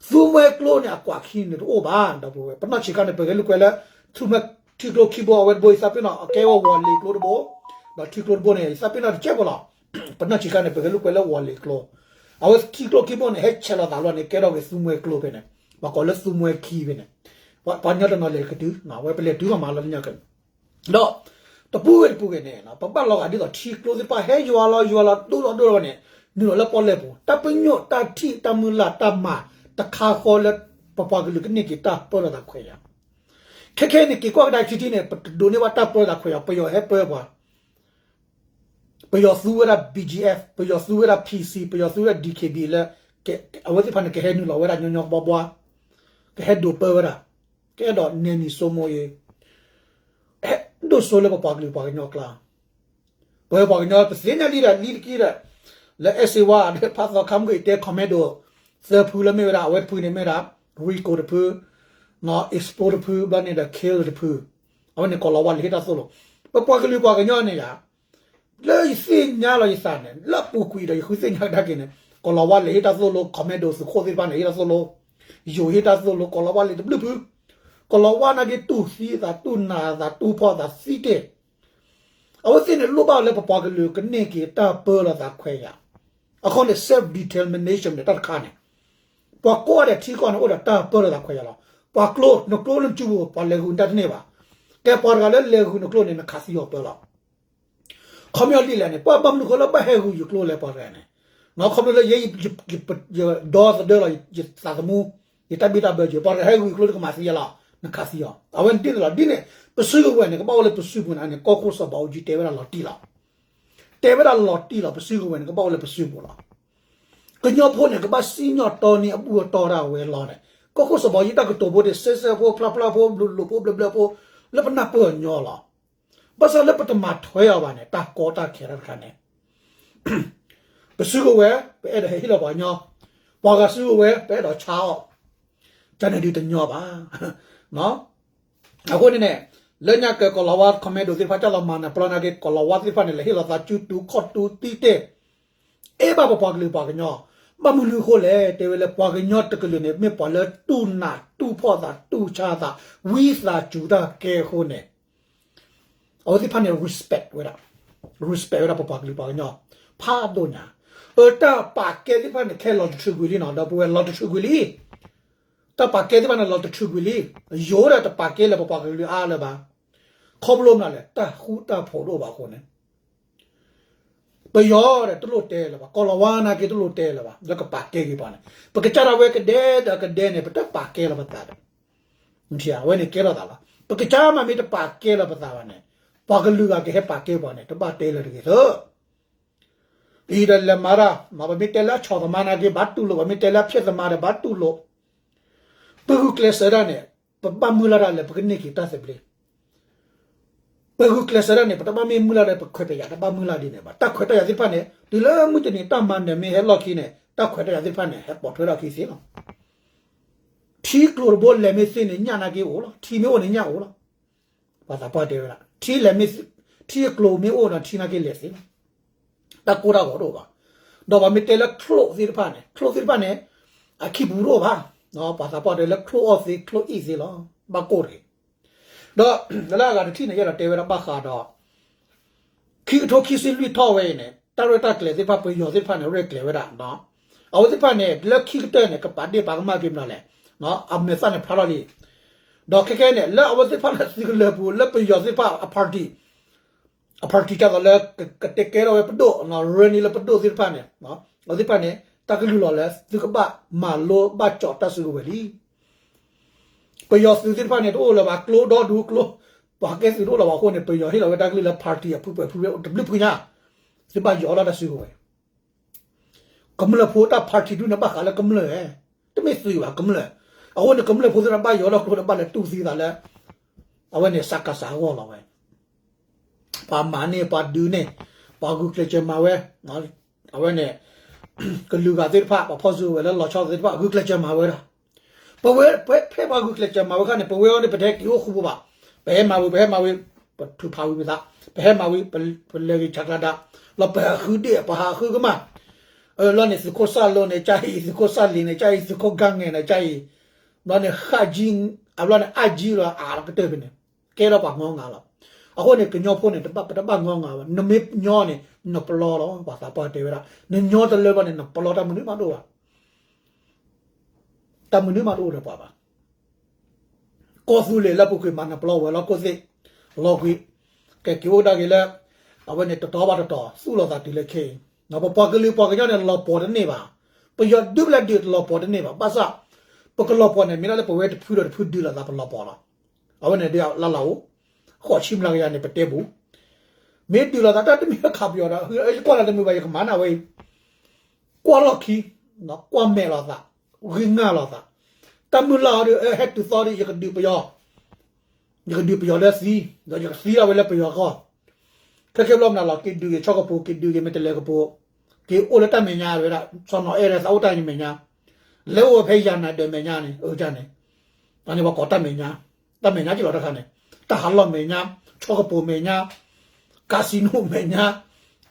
သူမွဲကျိန့ၣ် အကွၢ်ခံန့ၣ်တအိၣ်ဘၣ် ဒီပုၢ်ဝဲၢ်, ပနီၢ်ဆံးခါန့ၣ် ပဂဲၤလိာ်ကွဲလၢ သူမွဲထံကျိခံဘိ အဝဲတဘိအံၤသးပ့ၤနီၣ် အကဲဝဲဝီၤလ့ၤကျိတဘိ, ဒီးထံကျိတဘိန့ၣ် သးပ့ၤနီၣ်တကဲဖိလီၤ. ပနီၢ်ဆံးခါန့ၣ် ပဂဲၤလိာ်ကွဲလၢဝီၤလ့ၤကျိ, အဝဲထံကျိခံဘိန့ၣ် ဟဲဆဲးလီၤသးလီၤန့ၣ် ကဲထီၣ်က့ၤသူမွဲကျိဖဲန့ၣ်, ပှၤကိးလၢသူမွဲခံဖဲန့ၣ်, ပှၤညီတနီၤလဲၤကတုၤ ဝဲပလဲၤတုၤမးမးလီၤလၢညါက ဒီး တပူၤဂ့ၤတပူၤဂ့ၤန့ၣ် ပဘၣ်လီၤဂာ်ဒ်သိးထံကျိသ့ၣ်တဖၣ်ဟဲယွၤလီၤယွၤလီၤဒိၣ်လီၤဒိၣ်လီၤန့ၣ်, နုာ်လီၤလၢပီၣ်လဲၣ်ပူၤ တၢ်ပညိၣ်တၢ်ထံၣ်တၢ်မုၢ်လၢ်တၢ်မၤတခါဃီလၢ ပပှၤကလုာ်ကန့ၢ်က့ၤတၢ်ပၢလီၤသးခွဲးယာ်, ခဲခဲအံၤန့ၣ် က့ၤကွၢ်ကဒါကထံထံန့ၣ် ပတဒိးန့ၢ်ဘၣ်တၢ်ပၢလီၤသးခွဲးယာ် ပယီၤဟဲပၢပှၤ ပယီၤသူဝဲဒၣ် B G F ပယီၤသူဝဲဒၣ် P C ပယီၤသူဝဲဒၣ် D K B လၢ အဝဲသ့ၣ်တဖၣ်န့ၣ် ကဟဲနုာ်လီၤဝဲဒၣ်ညီညီဘှါဘှါ, ကဟဲဒိးပၢဝဲဒၣ်, ကအဲၣ်ဒိးနဲနံၤစိမိၤအံၤ, ဟဲဒိၣ်စိလၢပပှၤကလုာ်ပှၤကညီကျါ, ပဝဲပှၤကညီပသ့ၣ်ညါလံဒီးလံတက့ၢ်ဒီး, လၢအဲၣ်စ့ဝါဒီးဖးသီခါမုၢ်အံၤတဲ commando သၢဖုလၢမ့ၢ်ဝဲဒၣ် အဝဲတဖုန့ၣ်မ့ၢ်ဝဲဒၣ် Rico တဖု, Expo တဖု ဘျီန့ၣ်ဒီး Kill တဖု, အဝဲန့ၣ်ကိးလီၤဝါလံာ်ဟ့ၣ်တၢ်သိၣ်လိ, ပပှၤကလုာ်ပှၤကညီန့ၣ်ယါ လၢယသ့ၣ်ညါလီၤယသးန့ၣ် လၢအပူၤကွံာ်ဒီးယဃုသ့ၣ်ညါကဒါက့ၤန့ၣ် ကိးလီၤဝါလံာ်ဟ့ၣ်တၢ်သိၣ်လိ commando သုးခိၣ်သ့ၣ်တဖၣ်န့ၣ် ဟ့ၣ်တၢ်သိၣ်လိ, ယိၤဟ့ၣ်တၢ်သိၣ်လိ ကိးလီၤဝါလံာ်တဘျုးဖု, ကိးလီၤဝါနာ်က့တူၢ်သံအသး တူၢ်နးအသး တူၢ်ဖှီၣ်အသးသံတ့ၢ်, အဝဲသ့ၣ်န့ၣ်လိၣ်ဘၣ်လၢပပှၤကလုာ်ကန့ၢ်က့ၤတၢ်ပၢလီၤသးခွဲးယာ်, အခီန့ၣ် self determination န့ၣ် တၢ်တခါန့ၣ်, ပှၤကိးဂၤဒဲးထံကီၢ်န့ၣ် အိၣ်ဒီးတၢ်ပၢလီၤသးခွဲးယာ်လီၤ. ပှၤကျိ နကျိလၢနစုပူၤ ပှၤလဲၤဂုာ်နတၢ်တန့ၢ်ဘၣ်. ကဲပှၤတဂၤလၢလဲၤဂုာ်နကျိန့ၣ် နခးသံအီၤပၢလီၤ. ခီပညီဒ်လဲၣ်န့ၣ် ပှၤဘၣ်မနုၤဃိလၢဘၣ်ဟဲဂုာ်ယကျိလဲၣ်ပှၤတဂၤန့ၣ်, ခီဖျိလၢယဲ ယဒီသဒၢလီၤ ယသးသမူ, ယတၢ်ဘံၣ်တၢ်ဘၢယၤ ပှၤတဂၤဟဲဂုာ်ယကျိတကမၤသံယဲလီၤ, နခးသံအီၤ. အဝဲန့ၣ်ဒ်သိးလီၤ. ဒ်န့ၣ် ပစုကဝဲၤန့ၣ် ကဘၣ်အိၣ်လၢပစုပူၤန့ၣ်န့ၣ် ကီၢ်ခိၣ်စီၤဘးအူကၠံတဲဝဲဒၣ်လီၤတံၢ်လီၤ. တဲဝဲဒၣ်လီၤတံၢ်လီၤ ပစုကဝဲၤန့ၣ် ကဘၣ်အိၣ်လၢပစုပူၤလီၤ. ကညီဖိန့ၣ် ကဘၣ်စံၣ်ညီၣ်တီန့ၢ်အဘူၣ်အတီတၢ်ဝဲလီၤန့ၣ်, ကီၢ်ခိၣ်စီၤဘးအူကၠံတၢ်ကတိၤဖိန့ၣ် စဲစဲဖိ ဖျါဖျါဖိ လိၤလိၤဖိ ဘျၢဘျၢဖိ လၢပနၢ်ပၢၢ်အီၤညီလီၤ. ဘၣ်ဆၣ်လၢပတမၤထွဲအီၤဘၣ်န့ၣ် တၢ်ကီတၢ်ခဲတၢ်တခါန့ၣ် ပစုကဝဲၤ ပအဲၣ်ဒိးဟဲဟ့ၣ်လီၤပှၤကညီ, ပှၤဂၤစုကဝဲၤ ပအဲၣ်ဒိးဆါအီၤ, ကန့ၣ်ဒုးတညီဘၣ်. အဃိန့ၣ်န့ၣ် လၢညါက့ၤကီၢ်လီၤဝါ commando သ့ၣ်တဖၣ် တၢ်လီၤမၤနၢၤပျီနာ်က့ ကီၢ်လီၤဝါသ့ၣ်တဖၣ်န့ၣ် လဲၤဟ့ၣ်လီၤသးစုတူခီၣ်တူတံၢ်တဲာ် အဲၣ်ဘၣ်ပပှၤကလုာ်ပှၤကညီ, ဘၣ်မနုၤအဃိလဲၣ် တဲဝဲလၢပှၤကညီတကလုာ်န့ၣ် မ့ၢ်ပှၤလၢတူၢ်နးတူၢ်ဖှီၣ်သးတူၢ်ဆါသး ဝံသးစူၤတၢ်ကဲအဃိန့ၣ် အဝဲသ့ၣ်တဖၣ်န့ၣ် respect ဝဲဒၣ်, respect ဝဲဒၣ်ပပှၤကလုာ်ပှၤကညီ ဖးဒိၣ်ညါ, အတၢ်ပာ်ကဲသ့ၣ်တဖၣ်န့ၣ် ခဲလီၤတထုးကွံာ်လံနီၤ ဒီပုၢ်ဝဲၢ် လီၤတထုးကွံာ်လံ, တၢ်ပာ်ကဲသ့ၣ်တဖၣ်န့ၣ် လီၤတထုးကွံာ်လံ, ယိၤဒီးတပာ်ကဲလၢပပှၤကလုာ်အါလၢၤဘၣ်, ခီဖျိမနုၤလဲၣ် တၢ်ဃူတၢ်ဖိးတအိၣ်ဘၣ်အဃိန့ၣ် ပယီၤဒီးတလိၣ်တဲလၢၤဘၣ်, ကီၢ်လီၤဝါနာ်က့တလိၣ်တဲလၢၤဘၣ် လၢကပာ်ကဲက့ၤပှၤန့ၣ်, ပကစၢ်ဒၣ်ဝဲကဒဲဒီးကဒဲန့ၣ် ပတပာ်ကဲလီၤပသးဒီး, အဝဲန့ၣ်ကဲထီၣ်သးလီၤ, ပကစၢ်မၤမ့ၢ်တပာ်ကဲလီၤပသးဘၣ်န့ၣ် ပှၤကလုာ်ဂၤကဟဲပာ်ကဲပှၤန့ၣ် တဘၣ်တဲလၢၤတဂ့ၤသၢ အံၤဒီးလဲၤမၤတၢ်, ပမ့ၢ်တဲလၢအဆီၣ်သမားနာ်က့ ဘၣ်တူၢ်လိာ်, ပမ့ၢ်တဲလၢအဖျဲၣ်သမားဒီး ဘၣ်တူၢ်လိာ်, ပဂုာ်ကျဲးစၢးဒၣ်န့ၣ် ပဘၣ်မုၢ်လၢ်ဒၣ်လၢပကန့ၢ်က့ၤတၢ်သဘျ့, ပဂုာ်ကျဲးစၢးဒၣ်န့ၣ် ပတဘၣ်မ့ၢ်မုၢ်လၢ်ဒီး ပခွဲးပယာ်တဘၣ်မုၢ်လၢ်ဒ်န့ၣ်ဘၣ်, တၢ်ခွဲးတၢ်ယာ်သ့ၣ်တဖၣ်န့ၣ် တုၤလၢမုၢ်တနံၤတၢ်မၤနၢၤမ့ၢ်ဟဲလီၢ်ခံန့ၣ် တၢ်ခွဲးတၢ်ယာ်သ့ၣ်တဖၣ်န့ၣ် ဟဲပိာ်ထွဲထီၣ်ခံသ့လီၤ. ထံကျိၤတဘိလဲၤမ့ၢ်သ့န့ၣ် ညၣ်နာ်က့အိၣ်လီၤ, ထံမ့ၢ်အိၣ်န့ၣ်ညၣ်အိၣ်လီၤ. ပှၤသးပှၢ်တဲဝဲဒၣ် ထံလဲၤမ့ၢ်, ထံအကျိၤမ့ၢ်အိၣ်ဒီး ထံနာ်က့လဲၤသ့လီၤ. တၢ်ကိၢ်တၢ်ဂီၤတအိၣ်ဘၣ်. ဒီးပှၤမ့ၢ်တဲလၢချိၣ်သ့ၣ်တဖၣ်န့ၣ် ချိၣ်သ့ၣ်တဖၣ်န့ၣ် အခံပူၤတအိၣ်ဘၣ်. ပှၤသးပှၢ်တဲလၢချိၣ်အီၣ်သ့ ချိၣ်အီၣ်သ့လီၤ. ဘၣ်ကိၢ်တဂ့ၤ. ဒီးလၢအဂၤတထံၣ်န့ၣ် ယအဲၣ်ဒိးတဲဝဲဒၣ်ဘၣ်ဃးဒီး ခံကထိခံဆံလွံၢ်ထီၣ်ဝဲအံၤန့ၣ် တၢ်ရဲၣ်တၢ်ကျဲၤသ့ၣ်တဖၣ် ပယီၤသ့ၣ်တဖၣ်န့ၣ် ရဲၣ်ကျဲၤဝဲဒၣ် အဝဲသ့ၣ်တဖၣ်န့ၣ် လၢခံကတၢၢ်န့ၣ် ကပာ်ဒ့ၣ်ပာ်ကမၣ်က့ၤမနုၤလဲၣ်. အမဲာ်သၣ်န့ၣ်ဖျါထီၣ်လံ. ဒီးခဲကဲန့ၣ် လၢအဝဲသ့ၣ်တဖၣ်လၢသုးကလၢၤပူၤ လၢပယီၤသ့ၣ်တဖၣ်အ party အ party ဒ်သိးလၢ ကတဲကဲထီၣ်ဝဲပဒိၣ် ရၢန့ၢ်လၢပဒိၣ်သ့ၣ်တဖၣ်န့ၣ် အဝဲသ့ၣ်တဖၣ်န့ၣ် တၢ်ကလုၢ်လီၤလၢ သုကဘၣ်မၤလိဘၣ်ကၠီၣ်တၢ်စုကဝဲၤလံ. ပယီၤသုးသ့ၣ်တဖၣ်န့ၣ် တအိၣ်လၢၤဘၣ် ကျိဒီဒူကျိ, ပှၤကဲသုးတအိၣ်လၢၤဘၣ်အဃိန့ၣ် ပယီၤဟ့ၣ်လီၤဝဲတၢ်ကလုၢ်လၢ party အဖုပှဲၤဖုတဘျုးဖုညါ, သုဘၣ်ယီၤလီၤတၢ်စုကဝဲၤ ကမျၢၢ်ဖိတၢ် party ဒုန့ၣ် ဘၣ်ဃးလၢကမျၢၢ်ဧါ, တမ့ၢ်သုးဘၣ် ကမျၢၢ်. အဃိန့ၣ် ကမျၢၢ်ဖိသ့ၣ်တဖၣ်ဘၣ်ယီၤလီၤကျိဒီး ဘၣ်လဲၤတူၢ်သံသးလၢ အဝဲန့ၣ် စကစ အဂီၢ်လီၤဝဲ. ပှၤမၤန့ၢ် ပှၤဒုးန့ၢ် ပှၤဂုာ်ကျဲးစၢးမၤဝဲ အဝဲန့ၣ် ကလုာ်ဂၤသ့ၣ်တဖၣ် ပှၤဖီၣ်စုကဝဲၤလၢလီၤဆီသ့ၣ်တဖၣ် ဂုာ်ကျဲးစၢးမၤဝဲဒၣ်. ပဝဲ ဖဲပှၤဂုာ်ကျဲးစၢးမၤဝဲခါန့ၣ် ပဝဲအံၤန့ၣ် ပတဟဲက့ၤအိၣ်ဃူဖိဘၣ်. ပဟဲမၤဝံၤ ပဟဲမၤဝံၤ ပထုးဖးဝံၤပသး, ပဟဲမၤဝံၤ ပလဲၤဂ့ၤဆးကျါဒါ, လီၤပဟးဃုဒ့ၣ် ပဟးဃုကမၣ်, လီၤန့ၣ် သုးခိၣ်စၣ်လိန့ၣ် ကၢ်အံၤ သုးခိၣ်စၣ်လံၤန့ၣ် ကၢ်အံၤ သုးခိၣ်ကၢ်ငဲၤန့ၣ် ကၢ်အံၤ, ဘျီန့ၣ် ဃၣ်ကၠံ, အဘျီန့ၣ် အၣ်ကၠံလီၤ အါလီၤကတၢၢ်ဖဲန့ၣ် ကဲထီၣ်ပှၤငီငါလီၤ. အဃိန့ၣ် ကညီဖိန့ၣ် ပတဘၣ်ငီငါဘၣ်. နမ့ၢ်ညီန့ၣ် နပလီလီၤ. ပှၤသးပှၢ်တဲဝဲဒၣ် နညီတလၢဘၣ်န့ၣ် နပလီတၢ်မနုၤမးတအိၣ်ဘၣ်. တၢ်မနုၤမးတအိၣ်ဒီးပှၤဘၣ်. ကီၢ်သူလ့ၤလၢပူၤကွံာ်မၤနၢၤပျီဝဲလီၤ ကီၢ်သ့ၣ်လီၤကွံာ်, ကဲက့ၤအိၣ်ဒၣ်က့ၤလၢ အဝဲန့ၣ်တတီၤဘၣ်တတီၤ သူၣ်လီၤသးတုၤလၢခဲအံၤ, ပပှၤကလုာ်ပှၤကညီန့ၣ် လီၤပှီၤတန့ၢ်ဘၣ်. ပယီၤဒုးပျဲဒုးတလီၤပှီၤတန့ၢ်ဘၣ်. ဘၣ်ဆၣ် ပကလီၤပှီၤန့ၣ် မ့ၢ်ဒၣ်လၢပဝဲတဖုဒီးတဖုဒုးလိာ်သးပလီၤပှီၤလီၤ. အဝဲန့ၣ်ဒ်လၢ်လၢ်အိၣ်, ဃိးဆံမျးကယၤန့ၣ် ပတဲပူၤ, မ့ၢ်ဒုးလိာ်သးတၢ်တမ့ၢ်လၢခးပယီၤဒီး ယကွၢ်လၢတမုာ်ဘၣ် ယကမၤနၢၤဝဲအံၤ ကွၢ်လီၢ်ခံ, ကွၢ်မဲာ်လိာ်သး, ဂံၢ်ငၢ်လိာ်သး, တၢ်မုၢ်လၢ်အီၤဒီး ဟဲတုၤသီဒီး ယကဒုးပယီၤ, ယကဒုးပယီၤလၢသံ, ဒီးယကသံဒၣ်ဝဲလၢပယီၤအဂီၢ်, ခဲကဲဘျီမနုၤလီၤ က့ၤဒုးက့ၤဆီကပိၤ က့ၤဒုးက့ၤမဲာ်တဲးလဲးကပိၤ, က့ၤအိၣ်လၢတၢ်မဲာ်ညါဝဲဒၣ် စီၤနီၤအဲၣ်ဒီးသးအိၣ်တၢ်အံၤန့ၣ်မဲာ်ညါ, လဲၤအိၣ်ဝဲဖဲယၤနၤဒၢးမဲာ်ညါန့ၣ် အန့ၣ်, အန့ၣ်ပှၤကိးတၢ်မဲာ်ညါ, တၢ်မဲာ်ညါက့ၤလီၤတခါန့ၣ်, တၢ်ဟးလီၢ်မဲာ်ညါ, ဆီကပိၤမဲာ်ညါ, ကၤစံနိမဲာ်ညါ,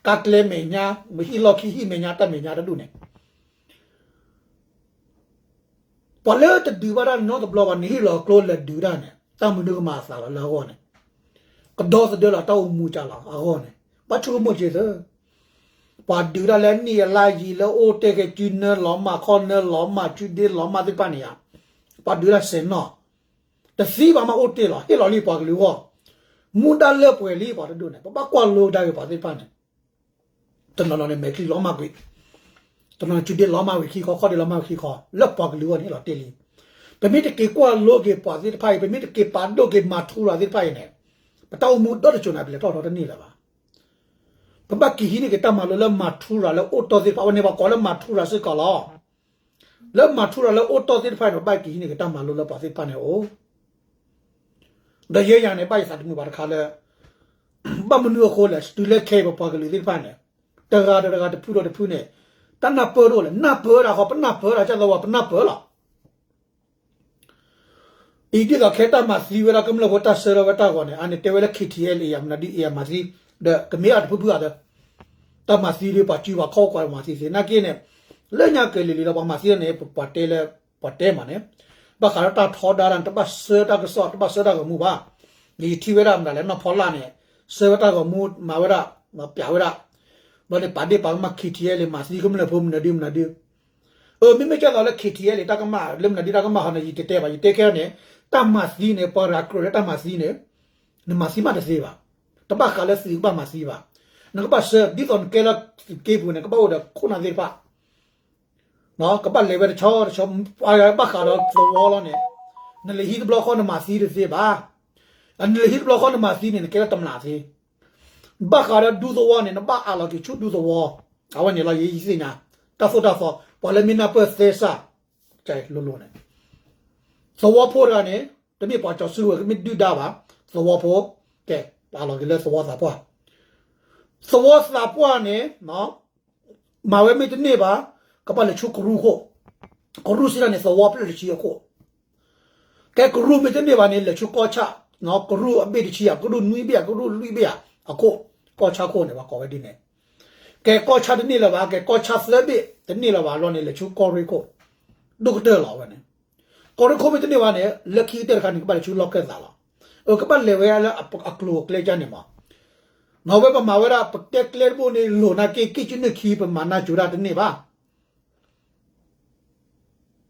ကါကျဲမဲာ်ညါ, မ့ၢ်ဟံၣ်လီၢ်ခံဟံၣ်မဲာ်ညါ တၢ်မဲာ်ညါတဒူၣ်န့ၣ် ပှၤလၢတဒုးဘၣ်တၢ်နီတဘျီဘၣ် နဟ့ၣ်လီၤကျိလဲၤဒုးတၢ်န့ၣ် တၢ်မနုၤကမၤအသးလီၤလၢအဂီၢ်န့ၣ်, ကဒီသဒၢလီၤတၢ်အိၣ်မူကလီၤအဂီၢ်န့ၣ်, ဘၣ်ဆိကမိၣ်က့ၤသၢ, ပှၤဒုးတၢ်လၢနံၣ်အလါယံၤလၢအိၣ်တ့ၢ်က့ၤစုနၢလီၤမၢ်ခီၣ်နၢလီၤမၢ်စုဒ့လီၤမၢ်သ့ၣ်တဖၣ်န့ၣ်ဧါ, ပှၤဒုးတၢ်စဲးနီၣ်, တသံဘၣ်မးအိၣ်တ့ၢ်လီၤ ဟ့ၣ်လီၤလံပှၤကလုာ်အဂီၢ်, မူဒါလၢပှဲၤလံပှၤတဒူၣ်န့ၣ် ပဘၣ်ကွၢ်လိကဒါက့ၤပှၤသ့ၣ်တဖၣ်န့ၣ် တနီၤနီၤန့ၣ် မဲာ်ချံလီၤမၢ်ကွံာ်, တနီၤန့ၣ် စုဒ့လီၤမၢ်ဝံၤခံခီ ခီၣ်ဒ့လီၤမၢ်ဝံၤခံခီ လၢပှၤကလုာ်အဂီၢ်န့ၣ်ဟ့ၣ်လီၤတ့ၢ်လံ. ပမ့ၢ်တက့ၤကွၢ်လိက့ၤပှၤသ့ၣ်တဖၣ်အံၤ ပမ့ၢ်တက့ၤပာ်ဒိၣ်က့ၤမၤထူရၤသ့ၣ်တဖၣ်အံၤန့ၣ် ပတၢ်အိၣ်မူဒီတစိၤန့ၣ် ပလဲၤထီၣ်ထီတန့ၢ်လၢၤဘၣ်. ပဘၣ်က့ၤဟံးန့ၢ်က့ၤတၢ်မၤလိလၢမၤထူရၤလၢအိၣ်တီၢ်သ့ၣ်တဖၣ် အဝဲန့ၣ်ပှၤကိးလၢမၤထူရၤစ့ၢ်ကီးလီၤ. လၢမၤထူရၤလၢအိၣ်တီၢ်သ့ၣ်တဖၣ်န့ၣ် ပဘၣ်က့ၤဟံးန့ၢ်က့ၤတၢ်မၤလိလၢပှၤသ့ၣ်တဖၣ်န့ၣ်အိၣ် ဒီးယဲယၤန့ၣ် ဘၣ်ယသးတမုာ်ဘၣ်တခါလၢ ဘၣ်မနုၤအဃိလဲၣ် တုၤလၢခဲအံၤပပှၤကလုာ်သ့ၣ်တဖၣ်န့ၣ် တဂၤဒီးတဂၤတဖုဒီးတဖုန့ၣ် တၢ်နၢ်ပၢၢ်တအိၣ်လဲၣ် နၢ်ပၢၢ်ဒၣ်ဃီ ပနၢ်ပၢၢ်ဒၣ် ကၢ်သီဝါ ပနၢ်ပၢၢ်လီၤ အံၤဒ်သိးခဲတၢ်မၤသံဝဲဒၣ်ကမျၢၢ်ဖိတၢ်ဆှၢလီၤဝဲတၢ်ဂီၤန့ၣ် အန့ၣ်တဲဝဲလၢ ခ့ထံအဲလ်အ့ မနုၤဒ်အံၤအမၤသံ ဒီးကမ့ၢ်အတဖုဖုအသး တၢ်မၤသံဒ်ပှၤစုပှၤခီၣ်ကွၢ်မၤသံသ့ နာ်က့န့ၣ် လၢညါက့ၤလံၤလံၤလီၤ ပှၤမၤသံန့ၣ် ပှၤတဲလၢ ပှၤတဲမးန့ၣ် ဘၣ်ဃးဒီးတၢ်ထီဒါတၢ်န့ၣ် တဘၣ်ဆှၢတၢ်ကစီၣ် တဘၣ်ဆှၢတၢ်ဂီၤမူဘၣ် ယထံၣ်ဝဲဒၣ်မနုၤလဲၣ်နီၢ်ဖီလာ်န့ၣ် ဆှၢဝဲတၢ်ဂီၤမူ မၤဝဲဒၣ် ပျးဝဲဒၣ် ဘျီန့ၣ် ပာ်ဒ့ၣ်ပာ်ကမၣ် ခ့ထံအဲလ့ မၤသံကမျၢၢ်ဖိမနုၤဒ်မနုၤဒ် အၢ မ့မ့ၢ်ကဲသိးလၢ ခ့ထံအဲလ့ တၢ်ကမၣ် လၢမနုၤဒ်တၢ်ကမၣ်ဟီန့ၣ် ယတတဲဘၣ် ယတဲခဲအံၤန့ၣ် တၢ်မၤသံန့ၣ် ပှၤရၤကြၢးလၢတၢ်မၤသံန့ၣ် နမၤသံမးတသ့ဘၣ် တဘၣ်ဃးလၢသုးကဘၣ်မၤသံဘၣ် နကဘၣ်ဆှၢ ဒ်သိးနကဲလၢသုးက့ပူၤန့ၣ် ကဘၣ်အိၣ်ဒီးခိၣ်နၢ်သ့ၣ်တဖၣ် ကဘၣ်လဲၤဝဲတဆီတဆီ ဘၣ်ဃးဒီးသဝီလီၤန့ၣ် နလဲၤဟံးတဘျီဃီနမၤသံတသ့ဘၣ် နလဲၤဟံးတဘျီဃီနမၤသံန့ၣ် နကဲလၢတမျာ်သ့ ဘၣ်ဃးဒီးဒူသဝီန့ၣ် နဘၣ်အးလီၤက့ၤဆူဒူသဝီ အဝဲန့ၣ်လီၤ ယဲယသ့ၣ်ညါ တၢ်သိၣ်တၢ်သီ ပှၤလၢမ့ၢ်နၢ်ပၢၢ်သဲစး လိၤလိၤန့ၣ် သဝီဖိတဂၤန့ၣ် တမ့ၢ်ပှၤကၠီၤစုဝဲၤ ကမ့ၢ်ဒုၣ်ဒါဘၣ် သဝီဖိ ကဲ အးလီၤက့ၤလၢသဝီသးပှၢ် သဝီသးပှၢ်န့ၣ် မၤဝဲမ့ၢ်တန့ၢ်ဘၣ် ကဘၣ်လဲၤဆူကရူၢ်ခိၣ် ကရူၢ်စံးဒၣ်န့ၣ် သဝီဖျၢၣ်တဆံအခိၣ် ကဲကရူၢ်မ့ၢ်တန့ၢ်ဘၣ်န့ၣ် လဲၤဆူကီၢ်ဆၣ် ကရူၢ်အဘ့ၣ်တဆံယၤ ကရူၢ်နွံဘ့ၣ်ယၤ ကရူၢ်လွံၢ်ဘ့ၣ်ယၤ အခိၣ် ကီၢ်ဆၣ်ခိၣ်န့ၣ် ပှၤကိးဝဲဒ်န့ၣ် ကဲကီၢ်ဆၣ်တန့ၢ်လၢၤဘၣ် ကဲကီၢ်ဆၣ်သၢဘ့ၣ်တန့ၢ်လၢၤဘၣ်လီၤန့ၣ် လဲၤဆူကီၢ်ရ့ၣ်ခိၣ် ဒိၣ်ကတၢၢ်လီၤဝဲန့ၣ် ကီၢ်ရ့ၣ်ခိၣ်မ့ၢ်တန့ၢ်ဘၣ်န့ၣ် လၢခံကတၢၢ်တခါန့ၣ် ကဘၣ်လဲၤဆူလီၢ်ခၢၣ်သးလီၤ အကဘၣ်လဲၤဝဲလၢအကျိၤအကျဲကန့ၣ်မး နီၢ်ဝဲပမၤဝဲဒၣ် ပတဲကျဲတဘိန့ၣ် လိၤနာ်က့ ကံၣ်ကနုၢ်ခံ ပမၤနၢ်စူၤဒၣ်တန့ၢ်ဘၣ်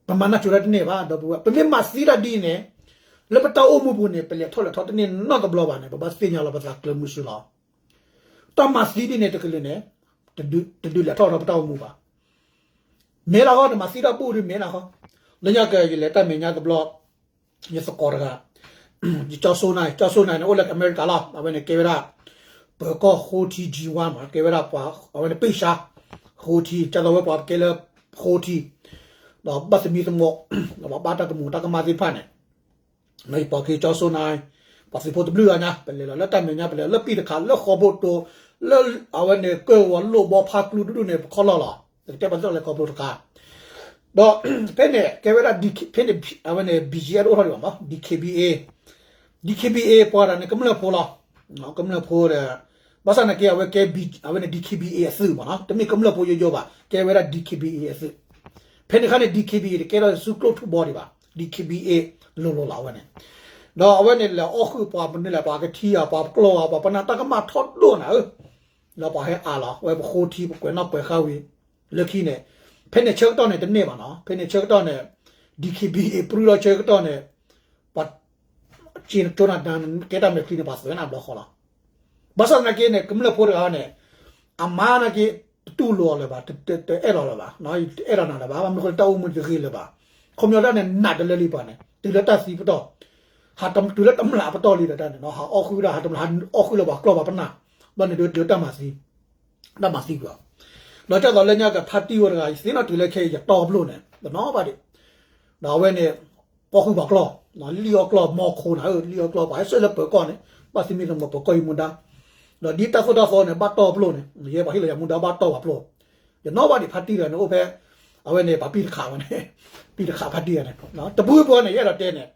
ပမၤနၢ်စူၤဒၣ်တန့ၢ်ဘၣ် ဒီပုၢ်ဝဲၢ် ပမ့ၢ်မၤသံဒၣ်ဒ်န့ၣ် လၢပတၢ်အိၣ်မူပူၤန့ၣ် ပလဲၤထီၣ်လဲၤထီတန့ၢ်နီတဘျီဘၣ်န့ၣ် ပဘၣ်သ့ၣ်ညါလီၤပသးကျၢၤမုဆူလီၤ တၢ်မၤသံဒ်န့ၣ်တကလုာ်န့ၣ် တဒုးလဲၤထီၣ်ထီပတၢ်အိၣ်မူဘၣ် မ့ၢ်လၢဃီ နမၤသံတၢ်ဘူၣ်ဒုးမ့ၢ်လၢဃီ လၢညါက့ၤ ယလဲၤတၢ်မဲာ်ညါတဘျီ ယသကိးတဂၤ ယကၠီစိနၢ် ကၠီစိနၢ်န့ၣ် အိၣ်လၢအမဲရကၤလီၤ အဝဲန့ၣ်ကဲဝဲဒၣ် ပၢၤကီၢ်ဃိထံ G one မး ကဲဝဲဒၣ်ပှၤ အဝဲန့ၣ်ပ့ၢ်ဆါ ဃိထံ ကၢ်သိးဝဲပှၤကဲလၢ ဃိထံ ဒီးဘၣ်သမံသမိး ဒီးဘၣ်တၢ်တမူးတၢ်ကမၣ်သ့ၣ်တဖၣ်န့ၣ် ယပိာ်က့ၤကၠီစိနၢ် ပှၤသုးဖိတဘျုးဂၤညါ ပလဲၤလီၤလၢတၢ်မဲာ်ညါ ပလဲၤလၢပံၣ်တခး လၢဃီဘိတိ လၢအဝဲန့ၣ် ကၢၢ်ဝီလိၣ်ဘီဖးကျူတဒူၣ်န့ၣ် ပခီၣ်လီၢ်လီၤ ပကတဲပှၤသ့ၣ်လၢဃီဘိတခါ ဒီး ဖဲန့ၣ် ကဲဝဲဒၣ် ဖဲန့ၣ် အဝဲန့ၣ် ဘီၣ်ကၠံၣ်အဲၣ် တအိၣ်ထီၣ်ဒံးဘၣ်မး ဒီး ခ့ဘံၣ်အ့ ဒီး ခ့ဘံၣ်အ့ ပှၤတဂၤန့ၣ် ကမျၢၢ်ဖိလီၤ ကမျၢၢ်ဖိဒီး ဘၣ်ဆၣ်နာ်က့ အဝဲကဲ အဝဲန့ၣ် ဒီး ခ့ဘံၣ်အ့ အသုးမးနီၤ တမ့ၢ်ကမျၢၢ်ဖိယိယိဘၣ် ကဲဝဲဒၣ် ဒီး ခ့ဘံၣ်အ့ အသုး ဖဲန့ၣ်အခါန့ၣ် ဒီး ခ့ဘံၣ်အ့ တကဲထီၣ်ဆူကျိၣ်ထူဘီဒံးဘၣ် ဒီး ခ့ဘံၣ်အ့ လိၤလိၤလီၤအဝဲန့ၣ် ဒီးအဝဲန့ၣ်လဲၤအီၣ်ဃုာ်ပှၤမနုၤလဲၣ် ပှၤကထံၣ်ဧါ ပှၤပကျီၢ်ဧါ ပှၤပနၢ်တၢ်ကမၣ်ထီၣ်ဒိၣ်နၤဧၢ ဒီးပှၤဟဲအးလီၤ အဝဲပဃိထံ ပကွဲးနီၣ်ပှဲၤဃာ်ဝံၤ လၢခံန့ၣ် ဖဲန့ၣ်ဆၢကတီၢ်န့ၣ်တန့ၢ်ဘၣ်နီၤ ဖဲန့ၣ်ဆၢကတီၢ်န့ၣ် ဒီး ခ့ဘံၣ်အ့ ပြူၢ်ထီၣ်ဆၢကတီၢ်န့ၣ် ပှၤ ကၠိနၢ် ကဲတၢ်မဲာ်ချံန့ၣ် ပှၤသွဲၣ်နၢ်ဘျီဃီလီၤ ဘၣ်ဆၣ်သနာ်က့န့ၣ် ကမျၢၢ်ဖိတဂၤန့ၣ် အမါနာ်က့ တတူၢ်လိာ်အီၤလၢၤဘၣ် တအဲၣ်လီၤလၢၤဘၣ် တအဲၣ်လီၤနၤလၢၤဘၣ် ဘၣ်မနုၤဃိလၢတၢ်အိၣ်မူတဂ့ၤလၢၤဘၣ် ခီပညီတၢ်န့ၣ် နးတလၢလံပှၤန့ၣ် တုၤလၢတၢ်သံပတီၢ် ဟးတုၤလၢတမျးပတီၢ်လံဒီးတၢ်န့ၣ် ဟးအီၣ်ဃုာ်ဒၣ် ဟးတမျးဟးအီၣ်ဃုာ်လၢပှၤကျီၢ်ပှၤပနၢ် ဘၣ်န့ၣ်ဒီးတၢ်မၤသံ တၢ်မၤသံကွံာ်အီၤ ဒီးကၢ်သိးလၢညါက့ၤဖါတံၢ်ဝဲတဂၤ ယသ့ၣ်နီၣ်တုၤလၢခဲအံၤ ယတီၢ်ဘျိၣ်န့ၣ် တနီၤဘၣ်ဒံး ဒီးအဝဲန့ၣ် ပီၣ်ဃုာ်ပှၤကျီၢ် လံၣ်အီၣ်ကျီၢ် မီခိၣ်နၤဧၢ လံၣ်အီၣ်ကျီၢ် ပှၤဟဲဆှၢလၢပၢၤကီၢ်န့ၣ် ဘၣ်သမံသမိးပၢၤကီၢ်အံၤမူဒါ ဒီးဒ်တၢ်သိၣ်တၢ်သီန့ၣ် ဘၣ်တီၢ်ဘျိၣ်န့ၣ် ယဲပှၤဟ့ၣ်လီၤယၤမူဒါဘၣ်တီၢ်ပှၤဘျိၣ် ယနီၣ်ဘၣ်ဒံးဖါတံၢ်တဂၤန့ၣ် အိၣ်ဖဲ အဝဲန့ၣ် ပှၤပံၣ်တခးဝဲန့ၣ် ပံၣ်တခးဖါတံၢ်တဂၤန့ၣ် တပူၤပူၤန့ၣ် ယအဲၣ်ဒိးတဲန့ၣ်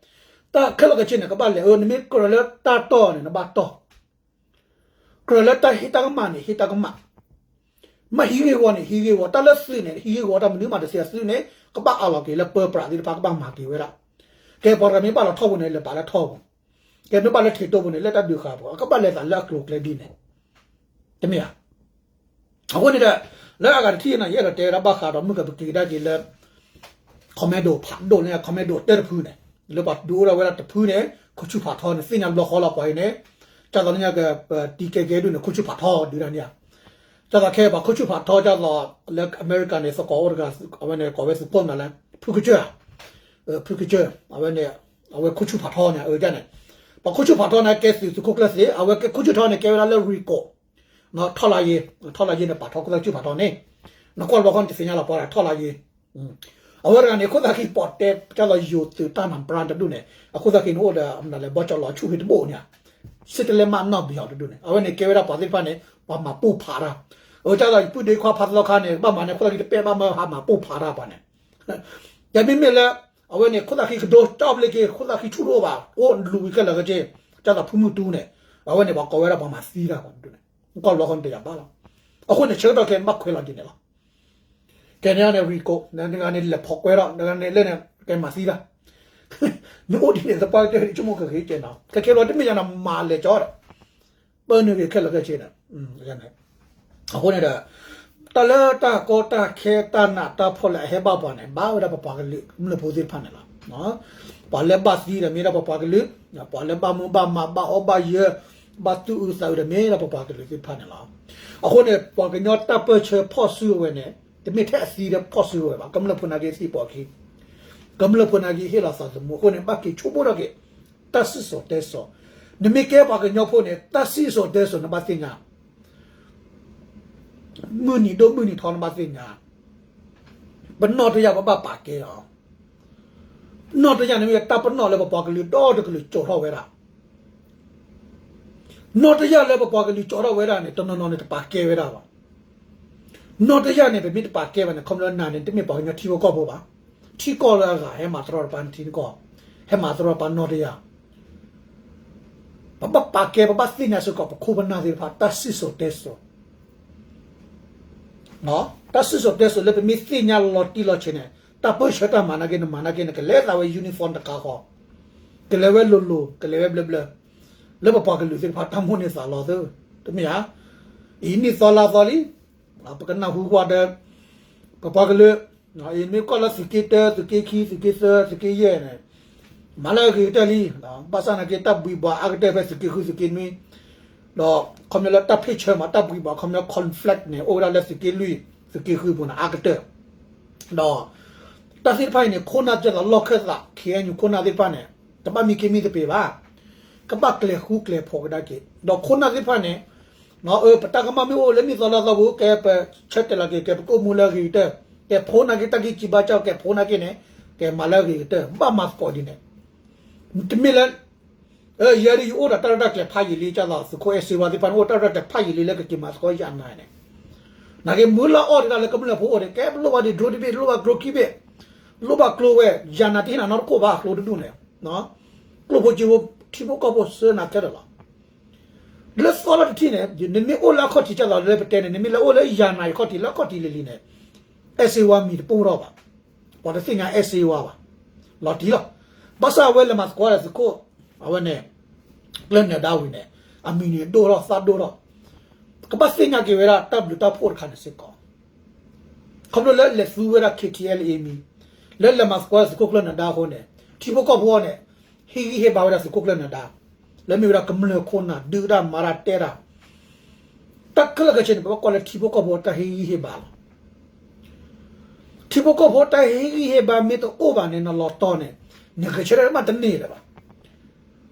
တၢ်ခဲလၢာ်ခဲဆ့န့ၣ် ကဘၣ်လဲၤအၢ နမ့ၢ်ကြၢးလၢတၢ်တီၢ်န့ၣ် နဘၣ်တီၢ် ကြၢးလၢတၢ်ဟ့ၣ်တၢ်ကမၣ်န့ၣ် ဟ့ၣ်တၢ်ကမၣ်, မ့ၢ်ဟံးဂ့ၢ်ဝီန့ၣ် ဟံးဂ့ၢ်ဝီ, တၢ်လၢသုးန့ၣ် ဟံးဂ့ၢ်ဝီ တၢ်မနုၤမးတသ့အသုးန့ၣ် ကဘၣ်အးလီၤက့ၤလၢပၢပြးသ့ၣ်တဖၣ် ကဘၣ်မၤက့ၤဝဲဒၣ်. ကဲပှၤတဂၤမ့ၢ်ဘၣ်လီၤထီၣ်ပူၤန့ၣ် လဲၤဘၣ်လၢထီၣ်ပူၤ, ကဲမ့ၢ်ဘၣ်လၢထံးတိၢ်ပူၤန့ၣ် လၢတၢ်ဒုးဃာ်ပူၤ ကဘၣ်လဲၤသးလၢအကျိၤအကျဲဒ်န့ၣ်, တမ့ၢ်ဧါ. အဃိန့ၣ်ဒီး လၢအဂၤတထံၣ်န့ၣ် ယအဲၣ်ဒိးတဲဝဲဒၣ်ဘၣ်ဃးဒီးမုၢ်ကပက့ၤကဒါက့ၤလၢ commando ဖးဒိၣ်န့ၣ် commando တၢတဖုန့ၣ် လၢပှၤဒုးအိၣ်ဒၣ်ဝဲဒၣ်တဖုန့ၣ် ခိၣ်ဆူၣ်ဖးထီန့ၣ် သ့ၣ်ညါဘျီဃီလီၤပှၤအံၤန့ၣ်, ကၢ်သိးလၢညါက ပတံၤကဲကဲဒုးန့ၣ် ခိၣ်ဆူၣ်ဖးထီဒုးဒၣ်န့ၣ်ဧါ. ကၢ်သိးခဲပှၤခိၣ်ဆူၣ်ဖးထီ ကၢ်သိးလၢအမဲရကၤန့ၣ် သကိးအိၣ်တဂၤ အဝဲန့ၣ်ကိးဝဲသုးခိၣ်နၤလၢ ဖုကစၢၢ်ဧါ, ဖုကစၢၢ် အဝဲန့ၣ် အဝဲခိၣ်ဆူၣ်ဖးထီန့ၣ် အန့ၣ် ပှၤခိၣ်ဆူၣ်ဖးထီန့ၣ် ကဲသုး သုးခိၣ်ကျၢၢ်သ့ၣ် အဝဲကဲခိၣ်ဆူၣ်ဖးထီန့ၣ် ကဲဝဲဒၣ်လၢ RICO ထီၣ်လါယ့, ထီၣ်လါယ့န့ၣ် ပာ်ထီခိၣ်သၣ်ဆူၣ်ဖးထီန့ၣ်, နကွၢ်လၢဘီခီန့ၣ် တသ့ၣ်ညါလီၤပှၤထီၣ်လါယ့, အဝဲတဂၤန့ၣ် ခိၣ်သၣ်ခံပီၣ်တဲ ကၢ်သိးယိၤသုးတၢ်နၢ်ပြၢတဒူၣ်န့ၣ် အခိၣ်သၣ်ခံန့ၣ်အိၣ်ဒီး အမနုၤလဲၣ် ဘီကၠီလီၤဆူၣ်ဖဲတဘိၣ်န့ၣ်ဧါ, စ့တလဲမးနီၢ်ဘံအီၤတဒူၣ်န့ၣ် အဝဲန့ၣ်ကဲဝဲဒၣ်ပှၤသ့ၣ်တဖၣ်န့ၣ် ပှၤမၤပိၢ်ဖးတၢ်, အဝဲကၢ်သိးယပုၢ်ဒ့ခွါဖးသီခါန့ၣ် ဘၣ်မၤန့ၣ် ခိၣ်သၣ်ခံတပဲၢ်ဘၣ်မၢဟးမၤပိၢ်ဖးတၢ်ပှၤန့ၣ်, ယမ့မ့ၢ်လၢ အဝဲန့ၣ် ခိၣ်သၣ်ခံကဒိ တၢ်အီၣ်ဘျ့က့ၤ ခိၣ်သၣ်ခံဆူၣ်တအိၣ်ဘၣ် အိၣ်လူၤဝံၤခဲလၢာ်ခဲဆ့, ကၢ်သိးဖုမုၢ်တူန့ၣ် အဝဲန့ၣ် ပှၤကိးဝဲဒၣ်ပှၤမၤသံတၢ်ပှၤဒူၣ်န့ၣ် ကီၢ်လီၤဃီန့ၣ်တယာ်ဘၣ်လီၤ, အဃိန့ၣ် ဆၢကတီၢ်ခဲအံၤန့ၣ် ဘၣ်ခွဲးလီၤဒ်န့ၣ်လီၤ, ကဲန့ၣ်န့ၣ် ရံကိး နဂၤန့ၣ်လဲၤဖီၣ်ကွဲထီၣ် နဂၤန့ၣ်လၢန့ၣ် ကဲမၤသံတၢ် မ့ၢ်အိၣ်ဒ်န့ၣ် သပှၢ်ကတၢၢ်န့ၣ် ဆိကမိၣ်ကဂ့ၤကဲနီၤ ခဲခဲလီၤ တမ့ၢ်ယၤနီၤ မၤလဲၤကၠီဒီး ပၢနုာ်ဂ့ၤခဲလၢာ်ခဲဆ့န့ၣ်, အဃိန့ၣ်ဒီး တၢ်လၢတၢ်ကီတၢ်ခဲတၢ်နးတၢ်ဖှီၣ်လၢအဟဲဘၣ်ပှၤန့ၣ် ဘၣ်ဝဲဒၣ်ပပှၤကလုာ် ကမျၢၢ်ဖိသ့ၣ်တဖၣ်န့ၣ်လီၤ. ပှၤလၢဘၣ်သံဒီးမ့ၢ်ဒၣ်ပပှၤကလုာ်, ပှၤလၢဘၣ်မူဘၣ်မၤ ဘၣ်အီၣ်ဘၣ်ယၢၤ ဘၣ်သူၣ်အုးသးအုးဒီးမ့ၢ်ဒၣ်ပပှၤကလုာ်သ့ၣ်တဖၣ်န့ၣ်လီၤ. အဃိန့ၣ် ပှၤကညီတၢ်ပၢၢ်ဆၢဖီၣ်စုကဝဲၤန့ၣ် တမ့ၢ်ထဲအသံဒီးဖီၣ်စုကဝဲၤဘၣ်, ကမျၢၢ်ဖိနာ်က့သံပိာ်ခံ ကမျၢၢ်ဖိနာ်က့ဟ့ၣ်လီၤသးသမူအဃိန့ၣ် ဘၣ်က့ၤဆိကမိၣ်ထီၣ်က့ၤ တၢ်စံၣ်စိၤတဲစိၤ, နမ့ၢ်ကဲပှၤကညီဖိန့ၣ် တၢ်စံၣ်စိၤတဲစိၤနဘၣ်သ့ၣ်ညါ, မုၢ်နံၤဒိၣ်မုၢ်နံၤထီနဘၣ်သ့ၣ်ညါ, ပနီၣ်တယၢ်ပဘၣ်ပာ်ကဲအီၤ, နီၣ်တယၢ်န့ၣ်မ့ၢ်တၢ်ပနီၣ်လၢပပှၤကလုာ်ဒီတကလုာ်ကၠီၤထီၣ်ဝဲဒၣ် နီၣ်တယၢ်လၢပပှၤကလုာ်ကၠီၤထီၣ်ဝဲဒၣ်န့ၣ် တနီၤနီၤန့ၣ်တပာ်ကဲဝဲဒၣ်ဘၣ်. နီၣ်တယၢ်န့ၣ် ပမ့ၢ်တပာ်ကဲဘၣ်န့ၣ် ခီဖျိနၤန့ၣ် တမ့ၢ်ပှၤကညီထံဖိကီၢ်ဖိဘၣ်. ထံကီၢ်လၢအဂၤ ဟဲမၤတရီတပါနထံကီၢ်, ဟဲမၤတရီတပါနီၣ်တယၢ်. ပဘၣ်ပာ်ကဲ ပဘၣ်သ့ၣ်ညါစ့ၢ်ကီး ပခိၣ်ပနၢ်သ့ၣ်တဖၣ် တၢ်စံၣ်စိၤတဲစိၤ တၢ်စံၣ်စိၤတဲစိၤလၢပမ့ၢ်သ့ၣ်ညါလီၤတံၢ်လီၤဆဲးန့ၣ် တၢ်ပၢၢ်ဆၢတၢ်မၤနာ်က့ နမၤနာ်က့ နကလဲၤသးဝဲ uniform တခါဃီ, ကလဲၤဝဲလိၤလိၤ ကလဲၤဝဲဘျၢဘျၢ, လၢပပှၤကလုာ်သ့ၣ်တဖၣ်တၢ်မိၣ်န့ၢ်သးလီၤသၢ, တမ့ၢ်ဧါ. အံၤနံၣ်သီလါသီလံ, ပကနၢ်ဟူကွၢ်ဒီး ပပှၤကလုာ် အံၤမ့ၢ်ကွၢ်လၢသုးက့တၢ သုးက့ခံ သုးက့သၢ သုးက့ယဲၢ်န့ၣ် မၤလၢအဂ့ၤကတၢၢ်လံ. ဘၣ်ဆၣ်နာ်က့ တၢ်ဘှံးဘှီးအါကတၢၢ်ဖဲသုးက့ဃု သုးက့နွံ, ဒီးခီဖျိလၢတၢ်ဖ့ၣ်ဆၢမး တၢ်ဘှံးဘှီး ခီဖျိ conflict န့ၣ် အိၣ်ဝဲဒၣ်လၢသုးက့လွံၢ် သုးက့ဃုပူၤန့ၣ် အါကတၢၢ် ဒီး တၢ်သ့ၣ်တဖၣ်အံၤန့ၣ် ခိၣ်နၢ်ကဲသိးလီၢ်ခၢၣ်သး ခ့ၣ်အဲၣ်ယူၣ် ခိၣ်နၢ်သ့ၣ်တဖၣ်န့ၣ် တဘၣ်မံခ့မံသပ့ၤဘၣ်, ကဘၣ်ကျဲၤဃူကျဲၤဖိးကဒါက့ၤ ဒီးခိၣ်နၢ်သ့ၣ်တဖၣ်န့ၣ် ပတၢ်ကမၣ်မ့ၢ်အိၣ်လၢနံၣ်သီလါသီပူၤ ကဲပ ဆၢတဲာ်လီၤက့ၤ ကဲပကိာ်မူလၢအဂ့ၤကတၢၢ်, ကဲဖိနာ်က့ တၢ်ဂံၢ်စၢ်ဘါစၢ် ကဲဖိနာ်က့န့ၣ် ကဲမၤလၢအဂ့ၤကတၢၢ် ဘၣ်မၤသကိးဒ်န့ၣ်, တမ့ၢ်လၢ ယဲဒၣ်ယအိၣ်ဒီးတၢ်ရဲၣ်တၢ်ကျဲၤဖးယံာ်လံ ကၢ်သိးသုးခိၣ်အဲၣ်စ့ဝါသ့ၣ်တဖၣ်န့ၣ် အိၣ်တၢ်ရဲၣ်တၢ်ကျဲၤဖးယံာ်လံလၢကက့ၤမၤသကိးယၤနၤန့ၣ်, နာ်က့မုၢ်လၢအီၣ်ဒံးတၢ်လၢကမျၢၢ်ဖိအိၣ်န့ၣ် ကဲပလိၣ်ဘၣ်ဒံး drone တဘ့ၣ် လိၣ်ဘၣ် drone ခံဘ့ၣ်, လိၣ်ဘၣ်ကျိဝဲ ယၤနၤတဟ့ၣ်နၤနီတခိၣ်ဘၣ် ကျိတဒူၣ်န့ၣ်, ကျိဖိစ့ဖိ ထံဖိကီၢ်ဖိစၢနၤခဲလၢာ်လီၤ. လၢသီလၢတထံၣ်န့ၣ် နမ့ၢ်အိၣ်လၢအခီၣ်ထံး ကၢ်သိးလၢပတဲန့ၣ် နမ့ၢ်လၢအိၣ်လၢယၤနၤအံၤခီၣ်ထံး လၢအခီၣ်ထံးလံၤလံၤန့ၣ် အဲၣ်စ့ဝါမံၤတပိၢ်ထီၣ်ဘၣ်, ပှၤတသ့ၣ်ညါအဲၣ်စ့ဝါဘၣ်, လီၤတံၢ်လီၤ. ဘၣ်ဆၣ်အဝဲလဲၤမၤသကိးဒီးသုးခိၣ် အဝဲန့ၣ် ကျၢၢ်နၢၤဒါဝံၤန့ၣ် အမံၤန့ၣ်ဒိၣ်ထီၣ်သးဒိၣ်ထီၣ်, ကဘၣ်သ့ၣ်ညါက့ၤဝဲဒၣ်တၢ်ဘျုးတၢ်ဖှိၣ်တခါန့ၣ်စ့ၢ်ကီး, ခီဖျိလၢလဲၤသူဝဲဒၣ် ခ့ၣ်ထံၣ်အဲလ်အ့မံၤ, လၢလဲၤမၤသကိးဒီးသုးခိၣ်ကျၢၢ်နၢၤဒါအဃိန့ၣ် ထံဖိကီၢ်ဖိအံၤန့ၣ် ဟ့ၣ်ဂံၢ်ဟ့ၣ်ဘါဝဲဒၣ်သုးခိၣ်ကျၢၢ်နၢၤဒါ လၢမ့ၢ်ဝဲဒၣ်ကမျၢၢ်ခိၣ်နၢ် ဒုးတၢ်မၤတၢ်တဲတၢ်, တၢ်ခဲလၢာ်ခဲဆ့န့ၣ် ပဘၣ်ကွၢ်လၢထံဖိကီၢ်ဖိတၢ်ဟ့ၣ်ဂံၢ်ဟ့ၣ်ဘါလီၤ. ထံဖိကီၢ်ဖိတၢ်ဟ့ၣ်ဂံၢ်ဟ့ၣ်ဘါမ့ၢ်တအိၣ်ဘၣ်န့ၣ် နလီၤတီန့ၣ် နဂဲၤဆၢထၢၣ်မးတန့ၢ်လၢၤဘၣ်.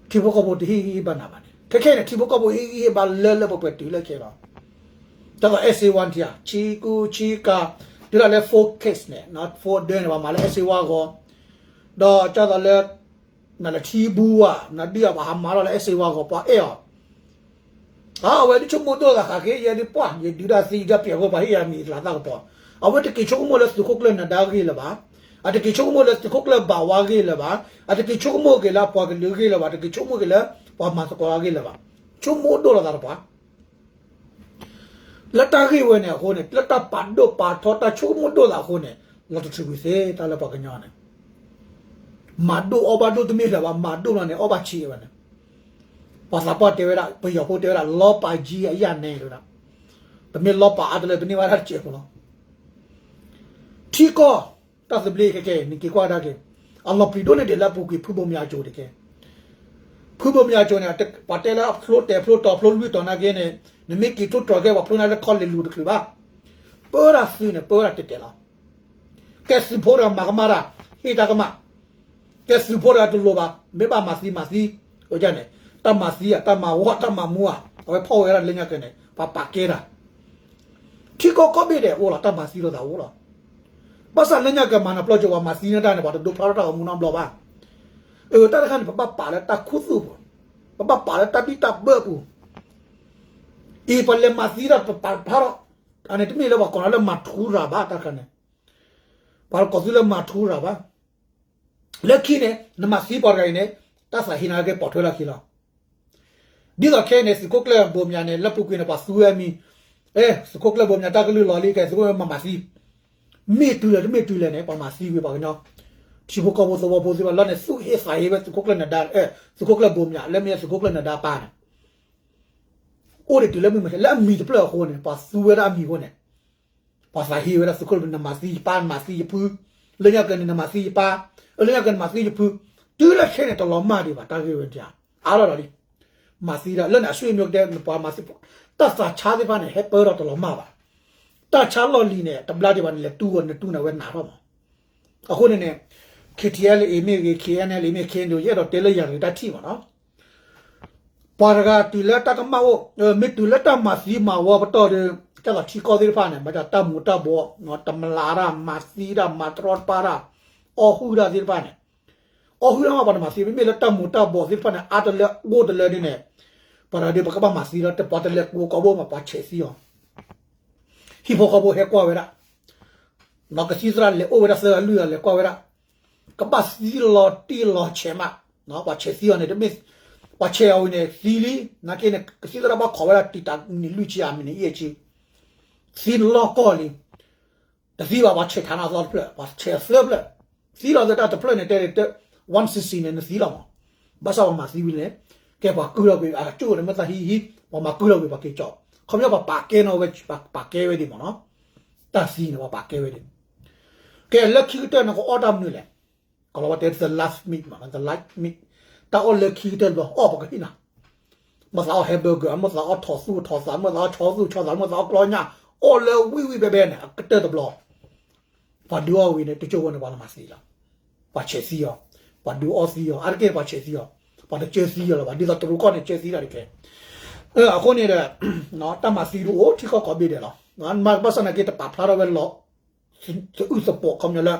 ထံဖိကီၢ်ဖိတဟ့ၣ်ဂံၢ်ဟ့ၣ်ဘါနၤဘၣ်န့ၣ် ခဲခဲအံၤန့ၣ် ထံဖိကီၢ်ဖိဟ့ၣ်ဂံၢ်ဟ့ၣ်ဘါလၢလၢပှဲၤပှဲၤတုၤလၢခဲလီၤ. တၢ်သိးအဲၣ်စ့ဝါထံဧါ ဆံကူဆံကၤ တုၤဒၣ်လၢ four case န့ၣ် four ဒၢန့ၣ် ပှၤမၤလၢအဲၣ်စ့ဝါအဂီၢ်, ဒီးကၢ်သိးလၢ နလဲၤထံဘူဧါ နဒုးဧါ ပှၤဟးမၤထီၣ်လၢအဲၣ်စ့ဝါအဂီၢ် ပှၤအဲၣ်အီၤ အဝဲဒုးဆိကမိၣ်ဒိၣ်သးဃးဃ့ ယဲဒုးပှၢ် ယဒုးတၢ်သံ ယပျဲၢ်ဖိ ပှၤဟ့ၣ်ယၤမံၤသးသၣ်ကပီၤ, အဝဲတက့ၤဆိကမိၣ်လၢသုးခိၣ်ကျၢၢ်နၢၤဒါဂ့ၢ်လၢၤဘၣ်, အတက့ၤဆိကမိၣ်လၢသုးခိၣ်ကျၢၢ်ဘၣ်ဝါဂ့ၢ်လၢၤဘၣ်, အတက့ၤဆိကမိၣ်က့ၤလၢအပှၤကလုာ်ဂ့ၢ်လၢၤဘၣ်, တက့ၤဆိကမိၣ်က့ၤလၢပှၤမၤသကိးအဂ့ၢ်လၢၤဘၣ်, ဆိကမိၣ်ဒိၣ်လီၤသးတပှၢ် လၢတၢ်ဂ့ၢ်ဝဲန့ၣ်အဃိန့ၣ် လၢတၢ်ပာ်ဒိၣ်ပာ်ထီတၢ်ဆိကမိၣ်ဒိၣ်သးအဃိန့ၣ် လီၤတထုးကွံာ်သ့တၢ်လၢပှၤကညီန့ၣ် မၤဒိၣ်အီၣ်ဘၣ်ဒိၣ်တမ့ၢ်လၢၤဘၣ် မၤဒိၣ်လီၤန့ၣ် အီၣ်ဘၣ်ဆံးဝဲန့ၣ်, ပှၤသးပှၢ်တဲဝဲဒၣ် ပယီၤဖိတဲဝဲဒၣ် လီပာ်ကံအယၣ်နဲဝဲဒၣ်, ပမ့ၢ်လီပာ်အါတလၢ ပန့ၢ်ဘၣ်တၢ်တစဲးဖိလီၤ. ထံကီၢ် တၢ်သဘျ့ခဲကဲ နက့ၤကွၢ်ကဒါက့ၤ, အလီၤပျံၤဒိၣ်န့ၢ်ဒံးလၢအပူၤကွံာ် ဖုဘိမၠးကၠိတက့ၢ်. ဖုဘိမၠးကၠိန့ၣ် ပှၤတဲလၢအဖျိတဲာ်ဖျိတီၤဖျိလွံၢ်တီၤနာ်က့န့ၣ် နမ့ၢ်က့ၤထူးတြီၤက့ၤ ပှၤဖျိန့ၢ်လၢခီလ့ၣ်လူၤတချုးဘၣ်, ပၢတၢ်သုးန့ၣ် ပၢဝဲဒၣ်တဲာ်တဲာ်လီၤ. ကဲသုးဖိတဂၤမၤကမၣ်တၢ် ဟ့ၣ်တၢ်ကမၣ်, ကဲသုးဖိတဂၤတလိၤဘၣ် မ့ၢ်ဘၣ်မၤသံမၤသံ, န့ၣ် တၢ်မၤသံဧါ တၢ်မၤဝီ တၢ်မၤမူဧါ အဝဲဖီၣ်ဝဲဒၣ်လၢညါက့န့ၣ် ပှၤပာ်ကဲတၢ် ထံကီၢ်ကိးဘ့ၣ်ဒဲးအိၣ်လီၤ တၢ်မၤသံလိာ်သးအိၣ်လီၤ. ဘၣ်ဆၣ်လၢညါက့ၤမၤနၢၤပျီကၠိ ပှၤမၤသံန့ၢ်တၢ်န့ၣ် ပှၤတဒိးဖျါထီၣ်တၢ်ဂီၤမူနီတဘျီဘၣ်. အၢ တၢ်တခါန့ၣ် ပဘၣ်ပာ်လၢတၢ်ခူသူၣ်ပူၤ, ပဘၣ်ပာ်လၢတၢ်ဘံၣ်တၢ်ဘၢအပူၤ, အံၤပှၤလဲၤမၤသံတၢ်ပပာ်ဖျါထီၣ်, အန့ၣ်တမ့ၢ်လၢပှၤကိးလီၤလၢမၤထူရၤဘၣ်တၢ်တခါန့ၣ်, ပှၤကိးသုလၢမၤထူရၤဘၣ်. လၢခံန့ၣ် နမၤသံပှၤတဂၤအံၤန့ၣ် တၢ်သးဟ့နၤက့ၤပိာ်ထွဲလၢခံလီၤ. ဒ်သိးခဲအံၤန့ၣ် သုးခိၣ်ကျၢၢ်ဘိမၠးန့ၣ် လၢပူၤကွံာ်န့ၣ် ပှၤသူဝဲအမံၤ, အဲ သုးခိၣ်ကျၢၢ်ဘိမၠးတၢ်ကလုၢ်လီၤလံ ကဲသုးခိၣ်မၤမၤသံ, မ့ၢ်တုၤလဲၣ်တမ့ၢ်တုၤလဲၣ်န့ၣ် ပှၤမၤသံဝံၤပှၤကညီ, ထံဖိကီၢ်ဖိသဝီဖိသ့ၣ်တဖၣ်လၢန့ၣ် သူၣ်ဟ့သးဟ့ဝဲသုးခိၣ်ကျၢၢ်နဒါ, သုးခိၣ်ကျၢၢ်ဘိမၠး လၢမ့ၢ်သုးခိၣ်ကျၢၢ်နဒါပၢ်န့ၣ် အိၣ်ဒံးတုၤလၢမုၢ်မဆါ လၢအမံၤတဖျၢၣ်အဃိန့ၣ် ပှၤသူဝဲဒၣ်အမံၤအဃိန့ၣ်, ပှၤသးဟ့ဝဲဒၣ်သုးခိၣ်ကျၢၢ် နမၤသံယပၢ် နမၤသံယဖု, လၢညါက့ၤန့ၣ် နမၤသံယပၢ်, လၢညါက့ၤနမၤသံယဖု, တုၤလၢခဲန့ၣ် တလီၤမၢ်ဒံးဘၣ် တၢ်ဂ့ၢ်ဝဲဒၣ်, အါထီၣ်ဒီးလံ, မၤသံဒၣ် လၢန့ၣ် အဆွေမျိုးတဲ နပှၤမၤသံ, တၢ်သးဆါသ့ၣ်တဖၣ်န့ၣ် ဟဲပၢထီၣ်တလီၤမၢ်ဘၣ်, တၢ်ဆါလီၢ်လံၤန့ၣ် တဘျါဒံးဘၣ်န့ၣ် လဲၤတူၢ်ဝဲ နတူၢ်န့ၣ်ဝဲနးထီၣ်မး, အဃိန့ၣ်န့ၣ် K T L A မ့ၢ်ဂ့ၤ K N L A မ့ၢ် K N U ယအဲၣ်ဒိးတဲလၢယၤတဂ့ၤတၢ်ထံၣ်မးနီၤ ပှၤတဂၤတုၤလၢတၢ်ကမၣ်အိၣ်, မ့ၢ်တုၤလၢတၢ်မၤသံမၤဝီပတီၢ်ဒီး ကဲသိးထံကီၢ်သ့ၣ်တဖၣ်န့ၣ် မၤတၢ်မူၤတၢ်ဘှီး, တမျးတၢ် မၤသံတၢ် မၤတရီတပါတၢ်, အီၣ်ဟုၣ်တၢ်သ့ၣ်တဖၣ်န့ၣ်, အီၣ်ဟုၣ်တၢ်မးပှၤတမၤသံ, မ့မ့ၢ်လၢတၢ်မူၤတၢ်ဘှီးသ့ၣ်တဖၣ်န့ၣ် အါတလၢအိၣ်တလၢဒ်န့ၣ်, ပှၤတဂၤဒီး ပကဘၣ်မၤသံလီၤ, တပှၤတလဲၤကိးကိးဘိမး ပှၤဆဲးသံအီၤ ဟံၣ်ဖိဃီဖိဟဲကွၢ်ဝဲဒၣ်, ကသံၣ်သရၣ်လဲၤအိၣ်ဝဲဒၣ်သၢဂၤလွံၢ်ဂၤလဲၤကွၢ်ဝဲဒၣ်, ကဘၣ်သံလီၤတံၢ်လီၤဆဲးမး, ပှၤဆဲးသံအီၤန့ၣ် တမ့ၢ်, ပှၤဆဲးအီၤဝံၤန့ၣ် သံလံ, နာ်က့န့ၣ် ကသံၣ်သရၣ်ဘၣ်ခိးဝဲဒၣ်တံာ်တာ်မံးနံးလွံၢ်ဆံဧါ မံးနံးယဲၢ်ဆံ, သံလီၢ်ကီၢ်လံ, တသံဘၣ် ပှၤဆဲးထးန့ၢ်အသီတဖျၢၣ်, ပှၤဆဲးသၢဖျၢၣ်, သံလီၤသတးတဖျၢၣ်န့ၣ် တဲ one sixty န့ၣ် နသံလီၤမး, ဘၣ်ဆၣ်ပှၤမၤသံဝံၤန့ၣ်, ကဲပှၤကုၢ်ထီၣ်ကွံာ် အကၠိၣ်န့ၣ် မ့ၢ်သးဟံးဟံး, ပှၤမၤကုၢ်ထီၣ်ကွံာ် ပှၤက့ၤကၠီ, ခီပညီပှၤပာ်ကဲနီၣ်ဝဲ ပှၤပာ်ကဲဝဲဒံးမးနီၤ, တၢ်သံန့ၣ် ပှၤပာ်ကဲဝဲဒံး, ကဲလၢခံကတၢၢ်န့ၣ် ကအီၣ်တၢ်မနုၤလဲၣ်, ကလီၤဝဲတဲ the last meal မး the last meal, တၢ်အီၣ်လၢခံကတၢၢ်တဘျီ အီၣ်ပှၤကဟံၣ်နၤ မ့ၢ်သးအီၣ် hamburger မ့ၢ်သးအီၣ်ထီၣ်သူၣ်ထီၣ်သး မ့ၢ်သးအီၣ်ဆီသူၣ်ဆီသး မ့ၢ်သးအီၣ်ကျီညၣ်, အီၣ်လၢဝံၣ်ဝံၣ်ဘဲဘဲန့ၣ် အကတၢၢ်တဘျီ, ပှၤဒုးအီၣ်ဝံၤန့ၣ် တကၠိၢ်ဝဲန့ၣ် ပှၤတမၤသံလီၤ, ပှၤဆဲးသံအီၤ, ပှၤဒုးအီၣ်သံအီၤ အါတက့ၢ်ပှၤဆဲးသံအီၤ, ပှၤတကၢသံအီၤလၢၤဘၣ် ဒ်သိးတရူးကီၢ်န့ၣ် ကၢသံတၢ်တကဲ, အဃိန့ၣ်ဒီး တၢ်မၤသံတအိၣ်ထံကီၢ်ကိးဘ့ၣ်ဒဲးလီၤ, မ့ၢ်ဘၣ်ဆၣ်နာ်က့ တပာ်ဖျါထီၣ်ဝဲလီၤ သုးအုၣ်သပိးခီပညီလၢ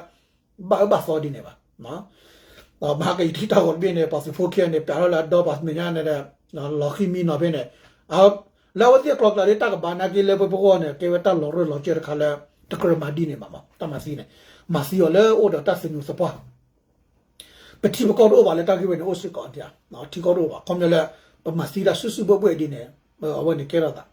ဘၣ်အၢဘၣ်သီဒ်န့ၣ်ဘၣ်, မၤကယံာ်ထံတၢ်ဂီၤတဘ့ၣ်န့ၣ် ပှၤသုးဖိခံဂၤန့ၣ် ပျးထီၣ်လၢအဒီပှၤမဲာ်ညါန့ၣ်ဒီး လီၤဃံမံနီၤဖဲန့ၣ်, လၢအဝဲသ့ၣ်အကျိၤကျဲဒ်တၢ်ကဘၣ်နာ်က့လၢပပဂီၢ်န့ၣ် ကဲဝဲတၢ်လီၤရၢၢ်လီၤစၢၢ်တခါလၢ တကြၢးမၤဒ်န့ၣ်ဘၣ်မး တၢ်မၤသံန့ၣ်, မၤသံအီၤလၢအိၣ်ဒီးတၢ်သညူးသပှၢ် ပထံပကီၢ်တအိၣ်ဘၣ်လၢတၢ်ဂ့ၢ်ဝဲန့ၣ်အိၣ်စ့ၢ်ကီးဧါ, ထံကီၢ်တအိၣ်ဘၣ် ခီပညီလၢ ပမၤသံတၢ်စုၣ်စုၣ်ဘှဲၣ်ဘှဲၣ်ဒ်န့ၣ်, အဝဲန့ၣ်ကဲထီၣ်သး,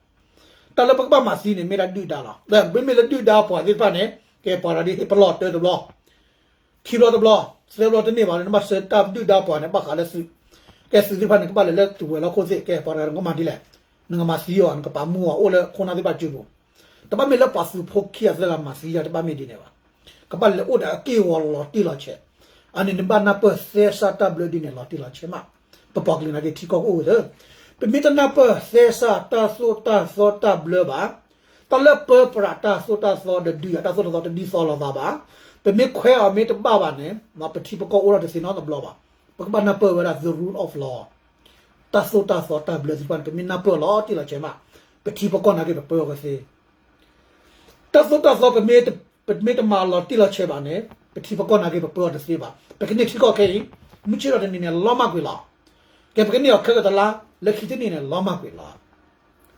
တၢ်လၢပကဘၣ်မၤသံန့ၣ် မ့ၢ်ဒၣ်ဒုၣ်ဒါလီၤ, မ့မ့ၢ်လၢဒုၣ်ဒါပှၤသ့ၣ်တဖၣ်န့ၣ် ကဲပှၤတဂၤဒ်ဟ့ၣ်ပလီၢ်တၢတဘျီ, ခံဘျီတဘျီ, သၢဘျီတန့ၢ်ဘၣ်လၢနဘၣ်ဆှၢတၢ်ဒုၣ်ဒါပှၤန့ၣ် ဘၣ်ဃးလၢသုး, ကဲသုးသ့ၣ်တဖၣ်န့ၣ် ကဘၣ်လဲၤလၢသုးဝဲၤလီၢ်ခိၣ်သ့ၣ် ကဲပှၤတဂၤနကမၤဒ်လဲၣ်, နကမၤသံအီၤ နကပာ်မူအီၤ အိၣ်လၢခိၣ်နၢ်သ့ၣ်တဖၣ်စုပူၤ, တဘၣ်မ့ၢ်လၢပှၤသုးဖိခံဂၤသၢဂၤမၤသံယၤ တဘၣ်မ့ၢ်ဒ်န့ၣ်ဘၣ်, ကဘၣ်လဲၤအိၣ်ဒီးအက့ၢ်အဂီၤလီၤတံၢ်လီၤဆဲး, အန့ၣ်နဘၣ်နၢ်ပၢၢ်သဲစးတၢ်ဘျၢဒ်န့ၣ်လီၤတံၢ်လီၤဆဲးမး, ပပှၤကလုာ်နာ်က့ထံကီၢ်ကအိၣ်ဝဲသ့, ပမ့ၢ်တနၢ်ပၢၢ်သဲစးတၢ်သိၣ်တၢ်သီတၢ်ဘျၢဘၣ်, တၢ်လၢပၢပြးတၢ်သိၣ်တၢ်သီဒီးဒုးယၤတၢ်သိၣ်တၢ်သီတဒ်သိးလိာ်သးဘၣ်, ပမ့ၢ်ခွဲးအီၤမ့ၢ်တဘၣ်ဘၣ်န့ၣ် ပထံပကီၢ်အိၣ်ထီၣ်တသ့နီတဘျီဘၣ်, ပကဘၣ်နၢ်ပၢၢ်ဝဲဒၣ် the rule of law, တၢ်သိၣ်တၢ်သီတၢ်ဘျၢသ့ၣ်တဖၣ်န့ၣ် ပမ့ၢ်နၢ်ပၢၢ်အီၤလီၤတံၢ်လီၤဆဲးမး, ပထံပကီၢ်နာ်က့ပပၢအီၤကသ့ တၢ်သိၣ်တၢ်သီ ပမ့ၢ်တမၤလီၤတံၢ်လီၤဆဲးဘၣ်န့ၣ် ပထံပကီၢ်နာ်က့ ပပၢအီၤတသ့ဘၣ်. ပကန့ၢ်ထံကီၢ်ခဲအံၤ မုၢ်ဆ့ၣ်ထီၣ်တနံၤန့ၣ် လီၤမၢ်ကွံာ်လီၤ. ကဲ ပကန့ၢ်အီၤခဲကတလါ လၢခံတနံၤန့ၣ် လီၤမၢ်ကွံာ်လီၤ.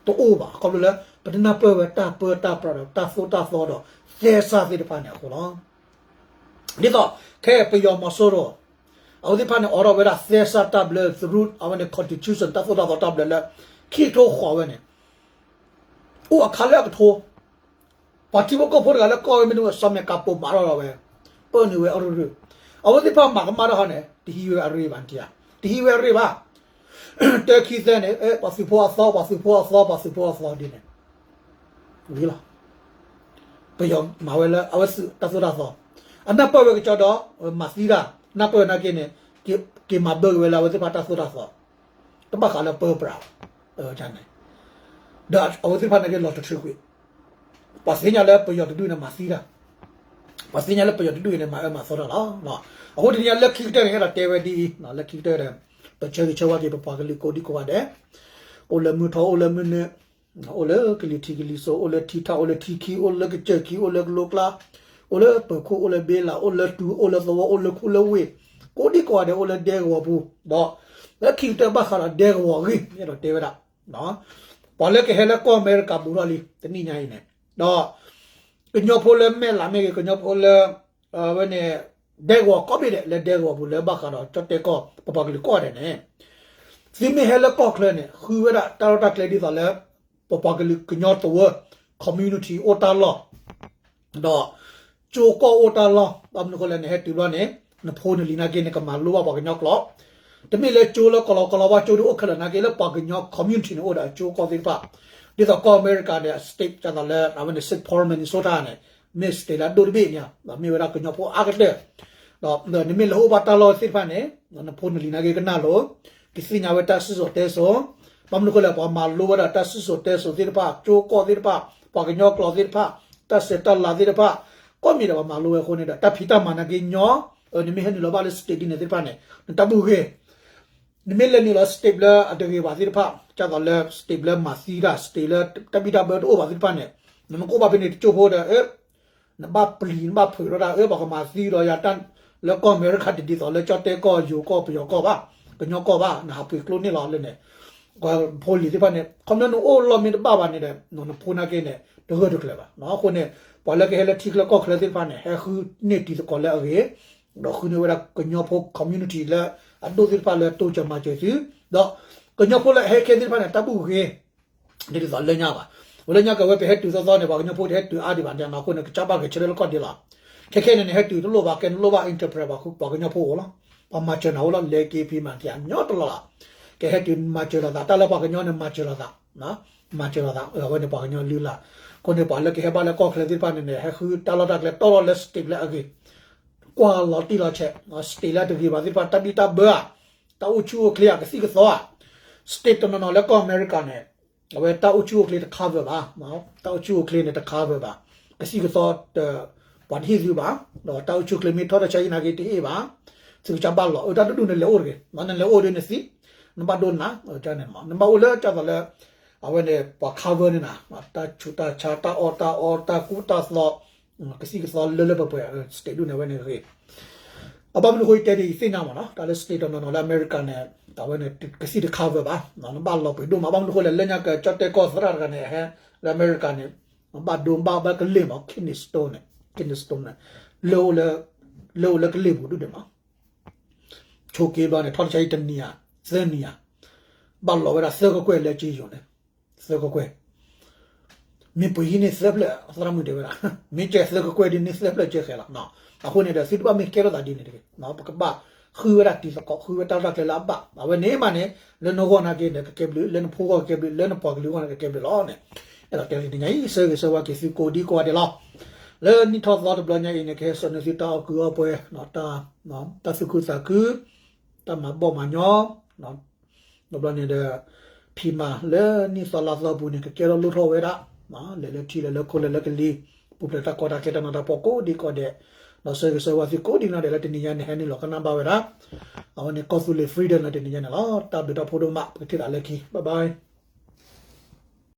တအိၣ်ဘၣ် ခီဖျိလၢ ပတနၢ်ပၢၢ်ဝဲတၢ်ပၢတၢ်ပြးဒီး တၢ်သိၣ်တၢ်သီဒီး သဲစးသ့ၣ်တဖၣ်န့ၣ်အဃိလီၤ. ဒ်သိး ခဲပယီၤမီၤစိရိၤ အဝဲသ့ၣ်တဖၣ်န့ၣ် အိးထီၣ်ဝဲဒၣ်သဲစးတၢ်ဘျၢ သရူး အဝဲန့ၣ် constitution တၢ်သိၣ်တၢ်သီတၢ်ဘျၢလၢ ခံကထိဃိးဝဲန့ၣ် အိၣ်အခါလၢအကထိ ပှၤထံဖိကီၢ်ဖိတဂၤလၢကီၢ်ဝဲမ့ၢ်တအိၣ် စီၤမဲာ်ကးပိာ်မၤထီၣ်လီၤဝဲ, ပၢနုာ်ဝဲအရ့ရ့ၣ်, အဝဲသ့ၣ်တဖၣ်မၤကမၣ်တၢ်ဟီန့ၣ် တဟံးဝဲအရ့ဘၣ်နတံၢ်ဧါ, တဟံးဝဲအရ့ဘၣ်. တၢခံသၢန့ၣ် ပှၤသုးဖိအသီ ပှၤသုးဖိအသီ ပှၤသုးဖိအသီဒ်န့ၣ် ဝံၤလီၤ. ပယီၤမၤဝဲလၢအဝဲသ့ၣ်တၢ်သိၣ်တၢ်သီ, အနၢ်ပၢၢ်ဝဲကစီဒီး မၤသံတၢ် နၢ်ပၢၢ်နာ်က့န့ၣ် က့ၤမၤဘၢက့ၤဝဲလၢအဝဲသ့ၣ်တဖၣ်တၢ်သိၣ်တၢ်သီ, တဘၣ်ဃးလၢပၢပြးဘၣ်. န့ၣ် ဒီးအဝဲသ့ၣ်တဖၣ်န့ၣ်က့ၤလီၤတထုးကွံာ်, ပှၤသ့ၣ်ညါလၢပယီၤတဒူၣ်န့ၣ်မၤသံတၢ်, ပှၤသ့ၣ်ညါလၢပယီၤတဒူၣ်အံၤန့ၣ် မၤအၢမၤသီတၢ်လီၤ. အဃိတနံၤညါလၢခံကတၢၢ်န့ၣ် အဲၣ်ဒိးတဲဝဲဒ်အံၤ, လၢခံကတၢၢ်ဒီး ပဆၢဂ့ၤဆၢဝါက့ၤ ပပှၤကလုာ်ကိးဒံကိးဂၤဒဲး, အိၣ်လၢမုၢ်ထီၣ် အိၣ်လၢမုၢ်နုာ်, အိၣ်လၢကလံၤထံးကလံၤစိး အိၣ်လၢထံထၣ် အိၣ်လၢထံခံ အိၣ်လၢကစၢၢ်ခံ အိၣ်လၢကလိကျါ, အိၣ်လၢပၢၤခိၣ် အိၣ်လၢဘ့လး အိၣ်လၢတူ အိၣ်လၢသဝီ အိၣ်လၢခူလၢဝ့ၢ်, ကိးဒံကိးဂၤဒဲး အိၣ်လၢဒဲကဝီၤပူၤ, ဒီး လၢခံကတၢၢ်ဘၣ်ဃးဒီးဒဲကဝီၤအဂ့ၢ် မ့ၢ်အဲၣ်ဒိးတဲဝဲဒၣ် ပှၤလၢကဟဲလၢကီၢ်အမဲရကၤဘူးထီၣ်လံ တနံၣ်ညါအံၤန့ၣ် ဒီး ကညီဖိလၢမဲာ်လးမ့ၢ်ဂ့ၤ ကညီဖိလၢ အဝဲန့ၣ် ဒဲကဝီၤကိးဘ့ၣ်ဒဲး လၢဒဲကဝီၤပူၤလၢဘၣ်ဃးဒီးကၠီၣ်တဲၣ်ကီၢ် ပပှၤကလုာ်ကိးဂၤဒဲးန့ၣ် သုမ့ၢ်ဟဲလၢကီၢ်ချၢန့ၣ် ဃုဝဲဒၣ်တၢ်လီၢ်တၢ်ကျဲဒ်သိးလၢ ပပှၤကလုာ်ကညီတဝၢ community အိၣ်တၢ်လီၢ် ဒီး ကၠိကီၢ်အိၣ်တၢ်လီၢ် ဘၣ်မနုၤအဃိလဲၣ် နဟဲတုၤဘျီန့ၣ် နဖိနလံၤနာ်က့န့ၣ် ကမၤလိဘၣ်ပှၤကညီကျိာ် တမ့ၢ်လၢကၠိလၢကီၢ်လီၤကီၢ်လီၤ ဘၣ်ကၠိဒ်အိၣ်ခဲလၢာ်နာ်က့ လၢပှၤကညီ community န့ၣ် အိၣ်ဒီးအကၠိကီၢ်သ့ၣ်တဖၣ် ဒ်သိးကီၢ်အမဲရကၤန့ၣ် အ state ဒ်သိးလၢ အဝဲန့ၣ် Saint Paul Minnesota န့ၣ် မ့ၢ် state လၢအဒိၣ်တဘ့ၣ်န့ၣ် ဒီးမ့ၢ်ဝဲဒၣ်ကညီဖိအါကတၢၢ် ဒီးနမ့ၢ်လဲၤအိၣ်ဘၣ်တၢ်လီၢ်သ့ၣ်တဖၣ်န့ၣ် နဖိနလံၤနာ်က့ကနၣ်လိၤ ကသ့ၣ်ညါဝဲတၢ်စံၣ်စိၤတဲစိၤ ဘၣ်မနုၤအဃိလဲၣ် ပှၤမၤလိဝဲဒၣ်တၢ်စံၣ်စိၤတဲစိၤသ့ၣ်တဖၣ် ကၠိကီၢ်သ့ၣ်တဖၣ် ပှၤကညီကျိာ်သ့ၣ်တဖၣ် တၢ်ဆဲးတၢ်လၤသ့ၣ်တဖၣ် ကိးမံၤဒဲးပှၤမၤလိဝဲအဃိန့ၣ်ဒီး တၢ်ဖံးတၢ်မၤနာ်က့ညီ နမ့ၢ်ဟဲနုာ်လီၤဘၣ်လၢ state ဒ်န့ၣ်သ့ၣ်တဖၣ်န့ၣ် နတၢ်ဘူၣ်ဂ့ၤ နမ့ၢ်လဲၤနုာ်လီၤ state လၢအတဂ့ၤဘၣ်သ့ၣ်တဖၣ် ဒ်သိးလၢ state လၢမၤသံတၢ် state လၢတၢ်ဘံၣ်တၢ်ဘၢတအိၣ်ဘၣ်သ့ၣ်တဖၣ်န့ၣ် နမ့ၢ်ကအိၣ်ဘၣ်ဖဲန့ၣ်တကၠိဖိဒီး နဘၣ်ပျံၤ နဘၣ်ဖုးထီၣ်တၢ် အၢ ပှၤကမၤသံဒီးယၤတၢ် လၢကီၢ်အမဲရကၤတဒ်သိးလၢကၠီၣ်တဲၣ်ကီၢ် ယိၤကီၢ် ပယီၤကီၢ်ဘၣ် ကညီကီၢ်ဘၣ် နဟးပှ့ၤကျိန့ၢ်လီၤလၢန့ၣ် ပှၤဖိလံၤသ့ၣ်တဖၣ်န့ၣ် ခီပညီနအိၣ်လီၢ်မ့ၢ်တဘၣ်ဘၣ်န့ၣ်ဒီး နဖိနာ်က့န့ၣ် တဂၢၢ်တကျၢၤဘၣ် အဃိန့ၣ် ပှၤလၢကဟဲလၢထံချၢကီၢ်ချၢသ့ၣ်တဖၣ်န့ၣ် ဟဲဃုန့ၢ်တံၤသကိးလၢအဂ့ၤ ဒီးဃုန့ၢ်ဝဲဒၣ်ကညီဖိ community လၢအဒိၣ်သ့ၣ်တဖၣ်လၢတိစၢၤမၤစၢၤသု ဒီးကညီဖိလၢအဟဲခဲသ့ၣ်တဖၣ်န့ၣ် တၢ်ဘူၣ်ဂ့ၤ ဒ်သိးလၢညါဘၣ် ဝဲလၢညါကဝဲပဟဲတုၤသီသီန့ၣ် ပှၤကညီဖိတဟဲတုၤအါဒံးဘၣ်န့ၣ် အဃိန့ၣ် ကစၢ်ဘၣ်ဂဲၤဆၢထၢၣ်လၢကီၢ်ဒဲးလီၤ ခဲခဲန့ၣ်န့ၣ် ဟဲတုၤတလိၣ်ဘၣ် ကဲနလိၣ်ဘၣ် interpret ပှၤကညီဖိအိၣ်လီၤ ပှၤမၤစၢၤနၤအိၣ်လီၤ လဲၤက့ၤဖံးမၤက့ၤအညီတလီၢ်လီၤ ကဟဲတုၤမၤစၢၤလိာ်သး တၢ်လၢပှၤကညီန့ၣ်မၤစၢၤလိာ်သး မၤစၢၤလိာ်သး အဝဲန့ၣ်ပှၤကညီလုၢ်လၢ် အဃိန့ၣ် ပှၤလၢကဟဲဘၣ်လၢကီၢ်ချၢသ့ၣ်တဖၣ်န့ၣ်န့ၣ် ဟဲဃုတၢ်လီၢ်တၢ်ကျဲတီၢ်လီၤလၢ state လၢအဂ့ၤ ကွၢ်လီၤတံၢ်လီၤဆဲး state လၢတဂ့ၤဘၣ်သ့ၣ်တဖၣ် တၢ်ဘံၣ်တၢ်ဘၢဧါ တၢ်အိၣ်ဆူၣ်အိၣ်ချ့ဧါ ကသံၣ်ကသီဧါ state တနီၤနီၤလၢကီၢ်အမဲရကၤန့ၣ် အဝဲတၢ်အိၣ်ဆူၣ်အိၣ်ချ့တ cover ဘၣ် တၢ်အိၣ်ဆူၣ်အိၣ်ချ့န့ၣ် တ cover ဘၣ် ကသံၣ်ကသီ ပှၤတဟ့ၣ်သုဘၣ် ဒီးတၢ်အိၣ်ဆူၣ်အိၣ်ချ့မ့ၢ်ထီၣ်တၢ်ဆါဟံၣ်နာ်က့တဟ့ၣ်ဘၣ် သုကစၢ်ဘၣ်လီၤ အၢ တၢ်တဒူၣ်န့ၣ်လဲၤအိၣ်တဂ့ၤ နလဲၤအိၣ်ဒီးနသံ နဘၣ်ဒိနၤ န့ၣ် နဘၣ်အိၣ်လၢကၢ်သိးလၢ အဝဲန့ၣ် ပှၤ cover န့ၣ်နၤ တၢ်ဆူးတၢ်ဆါ တၢ်အီၣ်တၢ်အီ တၢ်ကူတၢ်သိး ကသံၣ်ကသီလၢလၢပှဲၤပှဲၤ state ဒူၣ်န့ၣ် အဝဲန့ၣ်ဂ့ၤ အဘၣ်မနုၤအဃိယတဲဒ်အံၤသ့ၣ်ညါမးနီၤ တၢ်လၢ state တနီၤနီၤလၢအမဲရကၤန့ၣ် အဝဲန့ၣ် ကသံၣ်တ cover ဘၣ် နဘၣ်လီၤပှ့ၤဒိၣ်မး ဘၣ်မနုၤအဃိလဲၣ် လၢညါကၢ်ကၠီၣ်တဲၣ်ကီၢ်သရၣ်တဂၤန့ၣ် ဟဲလၢအမဲရကၤန့ၣ် ဘၣ်ဒိဘၣ်ဘၣ်ကလ့ၢ်မး kidney stone န့ၣ် kidney stone န့ၣ် လၢအိၣ်လၢ လၢအိၣ်လၢကလ့ၢ်ပူၤဒူၣ်ဒဲးမး ဆိးက့ဘျီန့ၣ် ထီၣ်တၢ်ဆါဟံၣ်တနံၤဧါ သၢနံၤဧါ ဘၣ်လီၤဝဲဒၣ်သၢကကွဲၢ်လၢက့ယိၤန့ၣ် သၢကကွဲၢ် မ့ၢ်ပှ့ၤဟံးန့ၢ်သၢဖျၢၣ် သရၣ်မုၣ်တဲဝဲဒၣ် မ့ၢ်ကဲသၢကကွဲၢ်ဒ်န့ၣ်သၢဖျၢၣ်ကဲဃဲလီၤ အဃိန့ၣ်ဒီး သုတဘၣ်မ့ၢ်ကဲထီၣ်သးဒ်န့ၣ်တဂ့ၤ ပကဘၣ်ဃုဝဲဒၣ်တံၤသကိး ဃုဝဲတၢ်လီၢ်တၢ်ကျဲလၢအဘၣ် အဝဲန့ၣ်မးန့ၣ် လၢနဂီၢ်နာ်က့န့ၣ် ကကဲဘျုး လၢနဖိဂီၢ်ကကဲဘျုး လၢနပှၤကလုာ်ဂီၢ်န့ၣ် ကကဲဘျုးလီၤန့ၣ် အဲၣ်ဒိးတဲလၢတနံၤညါအံၤ ဆၢဂ့ၤဆၢဝါက့ၤသုကိးဒံကိးဂၤဒဲးလီၤ လၢနံၣ်ထီၣ်သီတဘျီညါအံၤန့ၣ် ကဟဲစိာ်န့ၢ်သုတၢ်အီၣ်ကုၢ်အီၣ်ပှဲၤ တၢ်သူၣ်ခုသးခု တၢ်မၤဘီၣ်မၤညီ တဘျီန့ၣ်ဒီး ဖံးမၤလၢနံၣ်သီလါသီပူၤန့ၣ် ကကဲထီၣ်လိၣ်ထီၣ်ဝဲဒၣ် လဲၤလၢထံလဲၤလၢခိလဲၤလၢကလံၤ ပူၤဖျဲးတၢ်ကီတၢ်ခဲတၢ်နးတၢ်ဖှီၣ်ကိးဒံကိးဒဲး ဒီးဆၢဂ့ၤဆၢဝါသုကိးဒံကိးဒဲးလၢတနံၤညါန့ၣ် ဟဲနုာ်လီၤကနၣ်ဘၣ်ဝဲဒၣ် အဝဲန့ၣ် ကီၢ်သူလ့ၤ Freedom လၢတနံၤညါန့ၣ်လီၤ တၢ်ဘျုးတၢ်ဖှိၣ်ဒိၣ်မး ပကထံၣ်သးလၢခံ bye bye